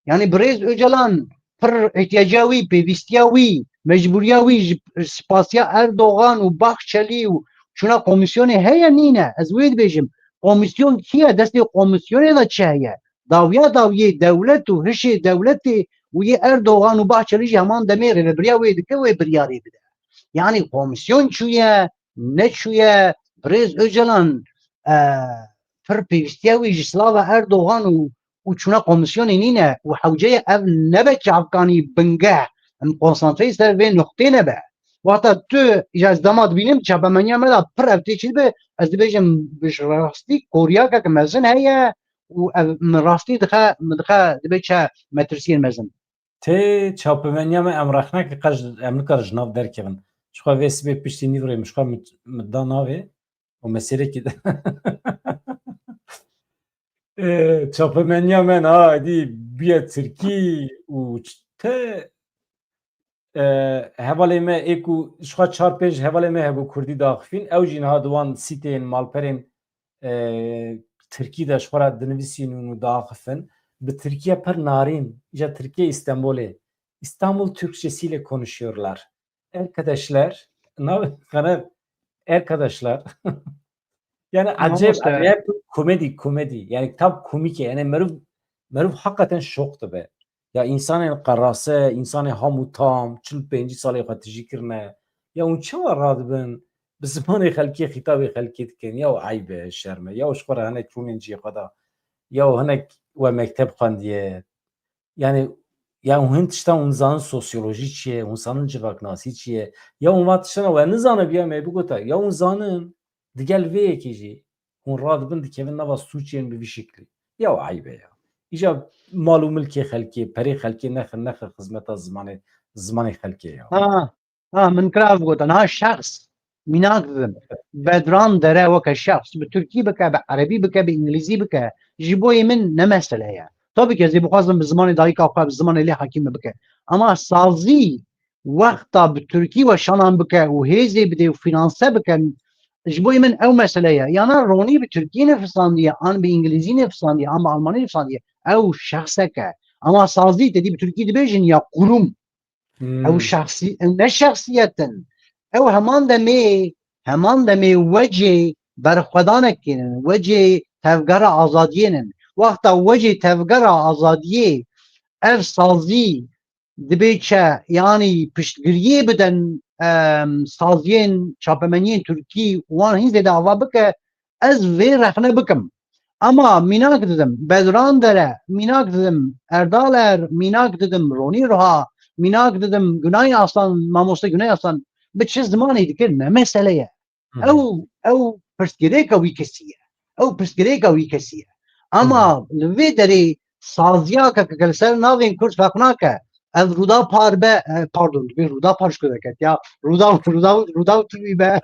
Yani birêz Ocalan pir ihtiyaca wî, pêvîstiya wî, mecbûriya wî ji spasiya Erdogan û Bahçelî û çûna komîsyonê heye nîne. Ez wê dibêjim. Komîsyon kî ye? Destê komîsyonê de çi heye? Dawiya dawiyê dewlet û hişê dewletê û yê Erdogan û Bahçelî jî heman demê rêvebiriya wê dike wê biryarê bide. Yani komîsyon çûye, neçûye, birêz Ocalan, e, pir pêvîstiya wî ji silava Erdogan û û çûna komîsyonê nîne û hewce ye ev nebe çavkanî bingeh. Em konsantreyê ser vê nuqtê nebe. Wexta tu, îja ez dema dibînim çapemeniya me de pir ev tê çi dibe, ez dibêjim bi rastî koryakek mezin heye û ev min rastî dixe, min dixe dibe çi metirsiyên mezin. Tê çapemeniya me em rexneke qe ji, em nikare ji nav derkevin. Ji xwe vê sibê piştî nîvê min ji xwe min, min da navê û meselekî de. Ê, çapemeniya me niha êdî bûye tirkî û ç-, te, e, hevalê me ê ku ji xwe çar pênc hevalê me hebû kurdî diaxifîn, ew jî niha di wan sîteyên malperên, e, tirkî de ji xwe re dinivîsîn û diaxifin. Bi tirkiye pir narîn, îja Tirkiye Îstanbulê. İstanbul Türkçesiyle konuşuyorlar. Arkadaşlar, na, kana, arkadaşlar. Yani acayip, acayip komedi, komedi. Yani tam komik. Yani meriv, meriv hakikaten şok dibe. Ya insanên qerase, insanê ham û tam, çil pêncî salê xwe tijî kirine. Ya hûn çawa radibin, bi zimanê xelkê, xîtabê xelkê dikin? Ya eyb e, şerm e. Ya ji xwe re hinek rûnên cihê xwe de. Ya hinek we mekteb xwendiye. Yani, ya hûn hin tiştan hûn zanin sosyolojî çi ye, hûn zanin civaknasî çi ye? Ya hûn van tiştana we nizanibiya me bigota, ya hûn zanin, digel vê yekê jî hûn radibin dikevin nava sûcên bi vî şeklî. Ya eyb e ya. Îja mal û milkê xelkê, perê xelkê nexin, nexin xizmeta zimanê, zimanê xelkê ya. Ha, ha, min kira ev gotin. Ha, şexs. Mînak didim. Bedran Dere weke şexs bi tirkî bike, bi erebî bike, bi îngilîzî bike, ji bo yê min ne mesele ye. Tabii ki ez ê bixwazim bi zimanê dayika xwe, bi zimanê lê hekî min bike. Ama sazî wexta bi tirkî weşanan bike û hêzê bidê û fînanse bike, ji bo yê min ew mesele ye. Yana Ronî bi tirkî nivîsandiye, an bi îngilîzî nivîsandiye, an bi almanî nivîsandiye. Ew şexsek e. Ama sazî te dî bi tirkî dibêjin ya kurum. Ew Hmm. şexsî, ew ne şexsiyet in. Ew heman demê, heman demê wecê berxwedanek kirin, wecê tevgera azadiyê nin. Wexta wecê tevgera azadiyê ev sazî dibê çi, yanî piştgiriyê bidin, em, saziyên çapemeniyên Tirkî wan hîn zêde ava bike, ez vê rexne bikim. Ama mînak didim, Bedran Dere, mînak didim, Erdal Er, mînak didim, Ronî Ruha, mînak didim, Gunay Aslan, mamoste Gunay Aslan, bi çi zimanê dikir ne mesele ye. Hı hı. Ew, ew pirsgirêka wî kesî ye. Ew pirsgirêka wî kesî ye. Ama Hı hı. li vê derê saziya ke, ke li ser navên Kurd feq nake, ev Rûdaw Par be, e, pardon, dibê Rûdaw Par ji ku veket ya, Rûdaw, Rûdaw, Rûdaw T V be.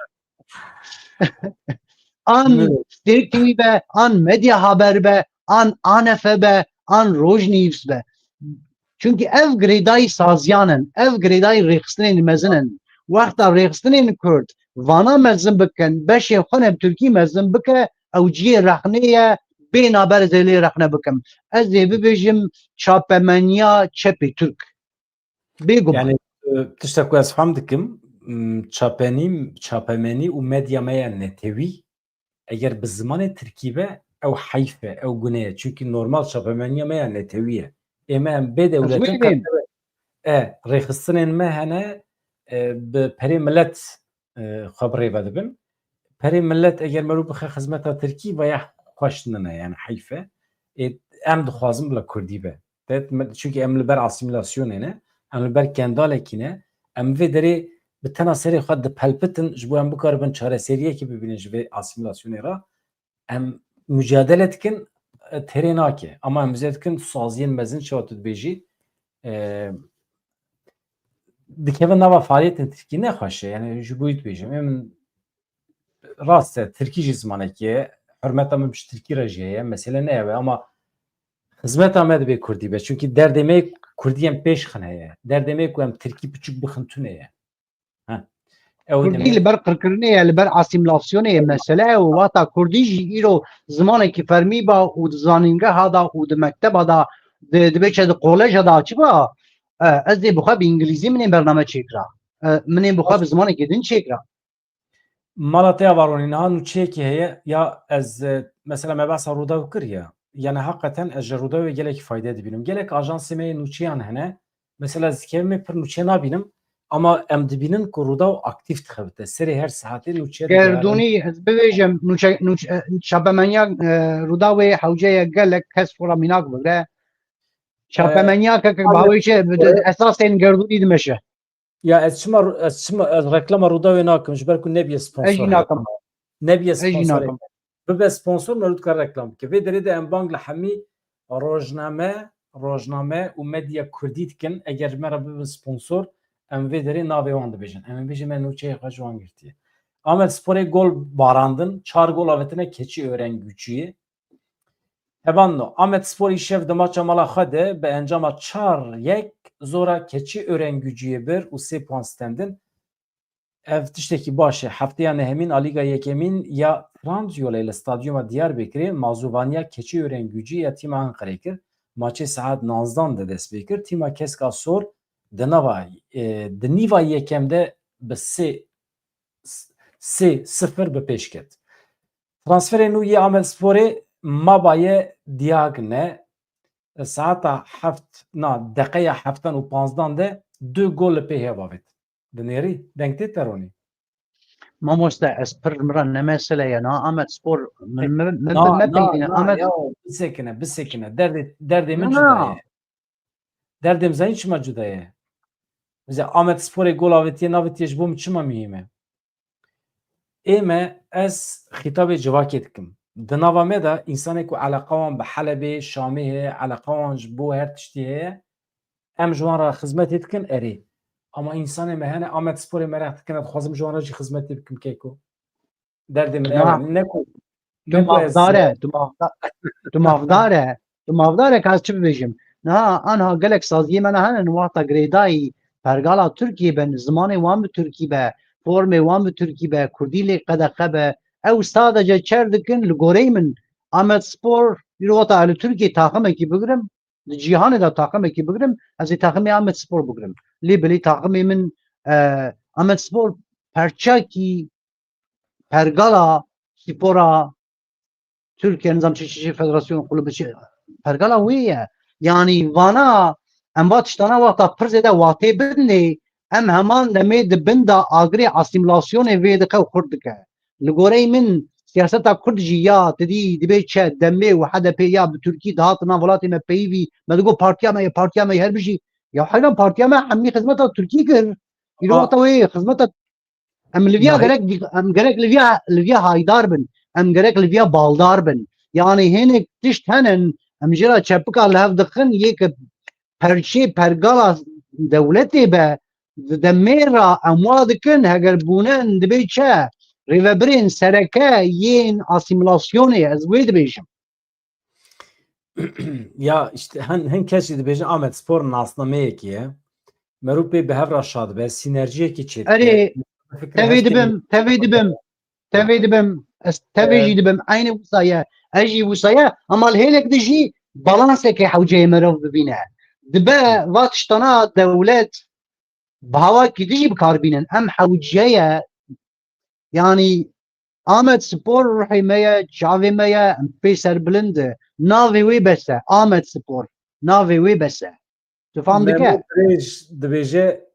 An Evet. Stêrk T V be, an Medya Haber be, an A N F be, an Rojnîvs be. Çunkî ev girêdayî saziyan in, ev girêdayî rêxistinên mezin in. Wexta rêxistinên Kurd vana mezin bikin, beşê xwe ne bi Tirkî mezin bike, ew cihê rexnê ye, bê naber ez ê lê rexne bikim. Ez ê bibêjim çapemeniya çepê Tirk. Bêguman. Yani, e, tiştek ku ez fam dikim, m, çapenî, çapemenî û medya me ya netewî, eger bi zimanê tirkî be, ew heyf e, ew gune ye. Çunkî normal çapemeniya me ya netewî ye. Ê me em bê Ez dewletin wê bêm. qe-, e, rêxistinên me hene, e, bi perê milet, e, xwe bi rê ve dibin. Perê milet eger merû bixe xizmeta tirkî, veya xweş nine, yani heyf e. Ê, em dixwazin bila kurdî be. Te-, me-, çunkî em li ber asîmîlasyonê ne, em li ber kendalekî ne, em vê derê bi tena serê xwe dipelpitin, ji bo em bikaribin çareseriyekê bibînin ji vê asîmîlasyonê re. Em mücadele dikin, e, terê nake. Ama em mücadele dikin, saziyên mezin çawa tu dibêjî, e, dikeve nava faaliyetên tirkî nexweş e. Yani ji bo wî dibêjim. Em rast e, tirkî jî zimanekî ye. Hurmeta min ji tirkî re jî heye. Mesele ne ew e, ama xizmeta me dibê kurdî be. Çunkî derdê me kurdî em pêş xin heye. Derdê me ku em tirkî piçûk bixin tune ye. Ha. Ew Kurdî demek li ber qirkirinê ye, li ber asîmîlasyonê ye mesele. Ew wata kurdî jî îro zimanekî fermî ba û di zanîngeha da û di mekteba da, di, dibê çi di koleja da çi ba, e, ez dê bixwe bi îngilîzî min ê bername çêkira. E, min ê bixwe bi zimanekî din çêkira. Mala te ya Varonî, niha nûçeyekî heye ya ez, e, mesela me behsa Rûdaw kir ya. Yani hakikaten ez ji Rûdawê gelekî fayde dibînim. Gelek ajansê me yê nûçeyan hene. Mesela ez dikevimê pir nûçe nabînim. Ama em dibînin ku Rûdaw aktîf dixebite. Serê her saetê nûçe digere. Gerdûnî, ez bibêjim, nûçe, nûçe, e, çapemeniya, e, Rûdawê hewce ye gelek kes xwe re mînak bigre. E, Çapemeniya ke, ke, e, bi hawê çi, bi, e, esasên gerdûnî dimeşe. Ya ez çima, ez çima, ez reklama Rûdawê nakim, ji ber ku nebiye sponsor. Ez jî nakim. Nebiye sponsor. Ez jî nakim. Bibe sponsor, me dikare reklam bike. Vê derê de em bang li hemî rojname, rojname û medya kurdî dikin. Eger me re bibin sponsor, em vê derê navê wan dibêjin. Em ê bêjin me nûçeyê xwe ji wan girtiye. Amed Sporê gol barandin, çar gol avêtine keçî Örengücüyê. Hevanno, Amed Spor îşev di maça mala xwe de bi encama çar yek zora keçî Örengücüyê bir û sê puan stendin. Ev tiştekî baş e. Hefteya nehemîn a Lîga Yekemîn ya Trendyolê li stadyuma Diyarbekirê mazûvaniya keçî Örengücü ya tîma Anqerê kir. Maçê saet nanzdan de dest pê kir. Tîma Keska Sor di nava, e, di nîva yekem de bi sê, sê sifir bi pêş ket. Transferê nû yê Amed Sporê Mabaye Diagne saeta heft, na, deqeya heftan û panzdan de du gol li pê hev avêt. Dinêrî, deng tê te Ronî? Mamoste, ez pir min re ne mesele ye, na Amed Spor, min, min, min, Na, min na, peyvîne, na, Amed ya, bisekine, bisekine. Derdê, derdê min Na, cuda na. ye. Derdê min zanî çima cuda ye? Mesela Amed Sporê gol avêtiye, navêtiye ji bo min çima muhîm e? Ê me, ez xîtabê civakê dikim. Di nava me de însanê ku eleqa wan bi Helebê, Şamê heye, eleqa wan ji bo her tiştî heye, em ji wan re xizmetê dikin, erê. Ama însanê me hene Amed Sporê meraq dikine, dixwazim ji wan re jî xizmetê bikim keko. Derdê min ew e. Ne ku Tu ne ku ez mafdar e, tu mafda-, tu mafdar e, tu mafdar e, ka ez çi bibêjim? Niha, anha gelek saziyê me ne hene, wexta girêdayî pergala Tirkiyê be, zimanê wan bi Tirkî be, formê wan bi Tirkî be, Kurdî lê qedexe be, ew sadece çer dikin, li goreyê min Amed Spor, îro wexta li Tirkiyê taximekî bigirim, di cîhanê de taximekî bigirim, ez ê taximê Amed Spor bigirim. Lê belê taximê min, e, Amed Spor perçakî pergala spora Tirkiye, nizam çi çi çi federasyon kulübü çi pergala wê ye. Yani vana em va tiştana wexta pir zêde watê bidinê, em heman demê di bin de agirê asîmîlasyonê vê dike û xurt dike. Li goreyê min siyaseta Kurd jî ya, tu dî, dibê çi demê û H D P ya bi Tirkî dihat nav welatê me peyivî, me digot partiya me ye, partiya me ye, her bijî. Ya heyran, partiya me hemî xizmeta Tirkî kir. Îro Ha. wexta wê xizmeta Em li viya Ha. gerek, em gerek li viya, li viya haydar bin. Em gerek li viya baldar bin. Yani hinek tişt henin, em jê re çepika li hev dixin, yê ki perçê pergala dewletê be, di demê re em wa dikin, heger bûne dibê çi? Rêvebirên sereke yên asîmîlasyonê, ez wê dibêjim. Ya işte hin, hin kes jî dibêjin Amed Spor nasnameyekî ye. Merû pê bi hev re şa dibe, sînerjiyekî çêdike. Erê, Fikir tevê hestê dibim, tevê dibim, tevê dibim, ez tevê Ee, jî dibim. Eynî wisa ye. Ez jî wisa ye. Ama li hêlek de jî balansekê hewceyê merov bibîne. Dibe va tiştana dewlet bi hawakî dijî bi kar bînin. Em hewce ye, yanî Amed Spor ruhê me ye, çavê me ye, em pê serbilind e. Navê wê bes e, Amed Spor. Navê wê bes e. Tu fam dike? Memo Dirêj dibêje,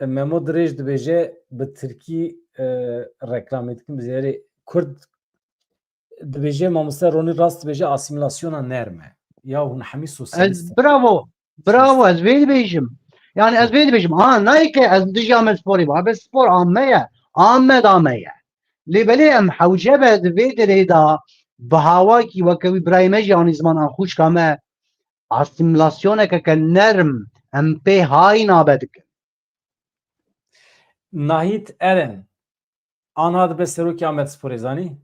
Memo Dirêj dibêje, bi tirkî, e, reklamê dikim, bi zêrê kurd dibêje, mamoste Ronî rast dibêje, asîmîlasyona nerm e. Ya hûn hemî sosyalîst in. Bravo. Bravo, ez vê dibêjim. Yani ez vê dibêjim. Ha, nayê ke ez dijî Amed Sporê bû. Amed Spor a me ye. Amed a me ye. Lê belê em hewce be di vê derê de bi hawakî weke wî birayê me jî anî ziman an xwişka me asîmîlasyoneke ke nerm em pê hay nabe dikin. Nahît Eren, anha dibe serokê Amed Sporê, zanî?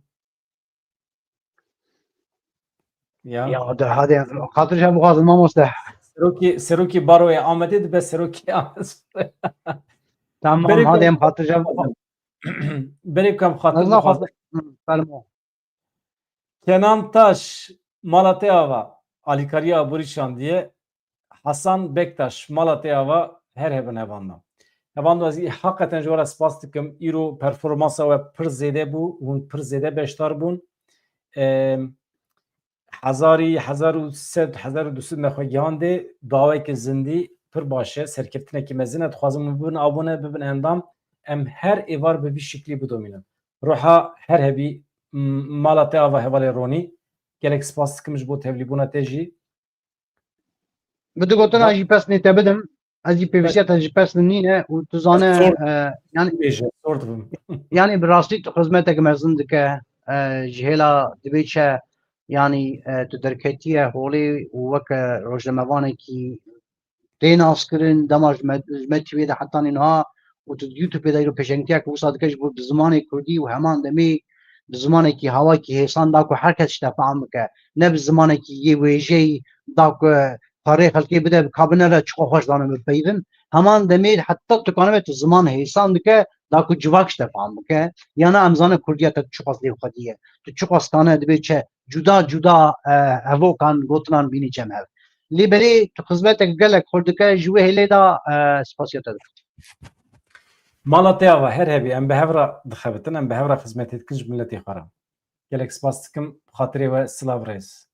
Ya. Ya, de hadi, xatir ji hev bixwazin, mamoste. Serokê, serokê Baroyê Amedê dibe serokê Amed Sporê. Tamam, Berê hadi ku em xatir ji hev bixwazin. Berê ku em xatir Nazla bixwazin. Xatir, hı, fermo. Kenan Taş, mala te ava, alîkariya aborî şandiye. Hasan Bektaş, mala te ava, her hebin hevanda. Hevando, ez î-, heqeten ji we re spas dikim. Îro performansa we pir zêde bû, hûn pir zêde beşdar bûn. Em, hezarî, hezar û sed, hezar û du sed me xwe gihandê, daweke zindî pir baş e, serkeftinekî mezin e. Dixwazim hûn bibin abone, bibin endam. Em her êvar bi vî şiklî bidomînin. Ruha her hebî, m-, mala te ava hevalê Ronî. Gelek spas dikim ji bo tevlîbûna te jî. Bi du gotina jî pesnê te bidim. Ez jî pêvîstiya te ji pesn nîne û tu zane, Zor e, yani, bêje, zor dibim. Yani bi rastî tu xizmetek mezin dike, e, ji hêla dibê çi, yani, e, tu derketiye holê û weke rojnamevanekî tê naskirin, dema ji me, ji me çi wê de hetanî niha û tu di YouTubeê de îro pêşengtiyek wisa dike ji bo bi zimanê kurdî û heman demê bi zimanekî hawakî hêsan da ku her kes ji te fehm bike. Ne bi zimanekî yê wêjeyî da ku parê xelkê bide, ka binere çiqo xweş dane bipeyivin. Heman demê heta tu kanibe tu ziman hêsan dike da ku civak ji te fehm bike. Ya na em zane kurdiya te tu çiqas lê xwedî ye. Tu çiqas kane dibê çi cuda cuda, e, hevokan gotinan bînî cem hev. Lê belê tu xizmetek gelek xurt dike, ji wê hêlê de, e, spasiya te dikim. Mala te ava her hebî, em bi hev re dixebitin, em bi hev re xizmetê dikin ji miletê xwe re. Gelek spas dikim, bi xatirê we silav rêz.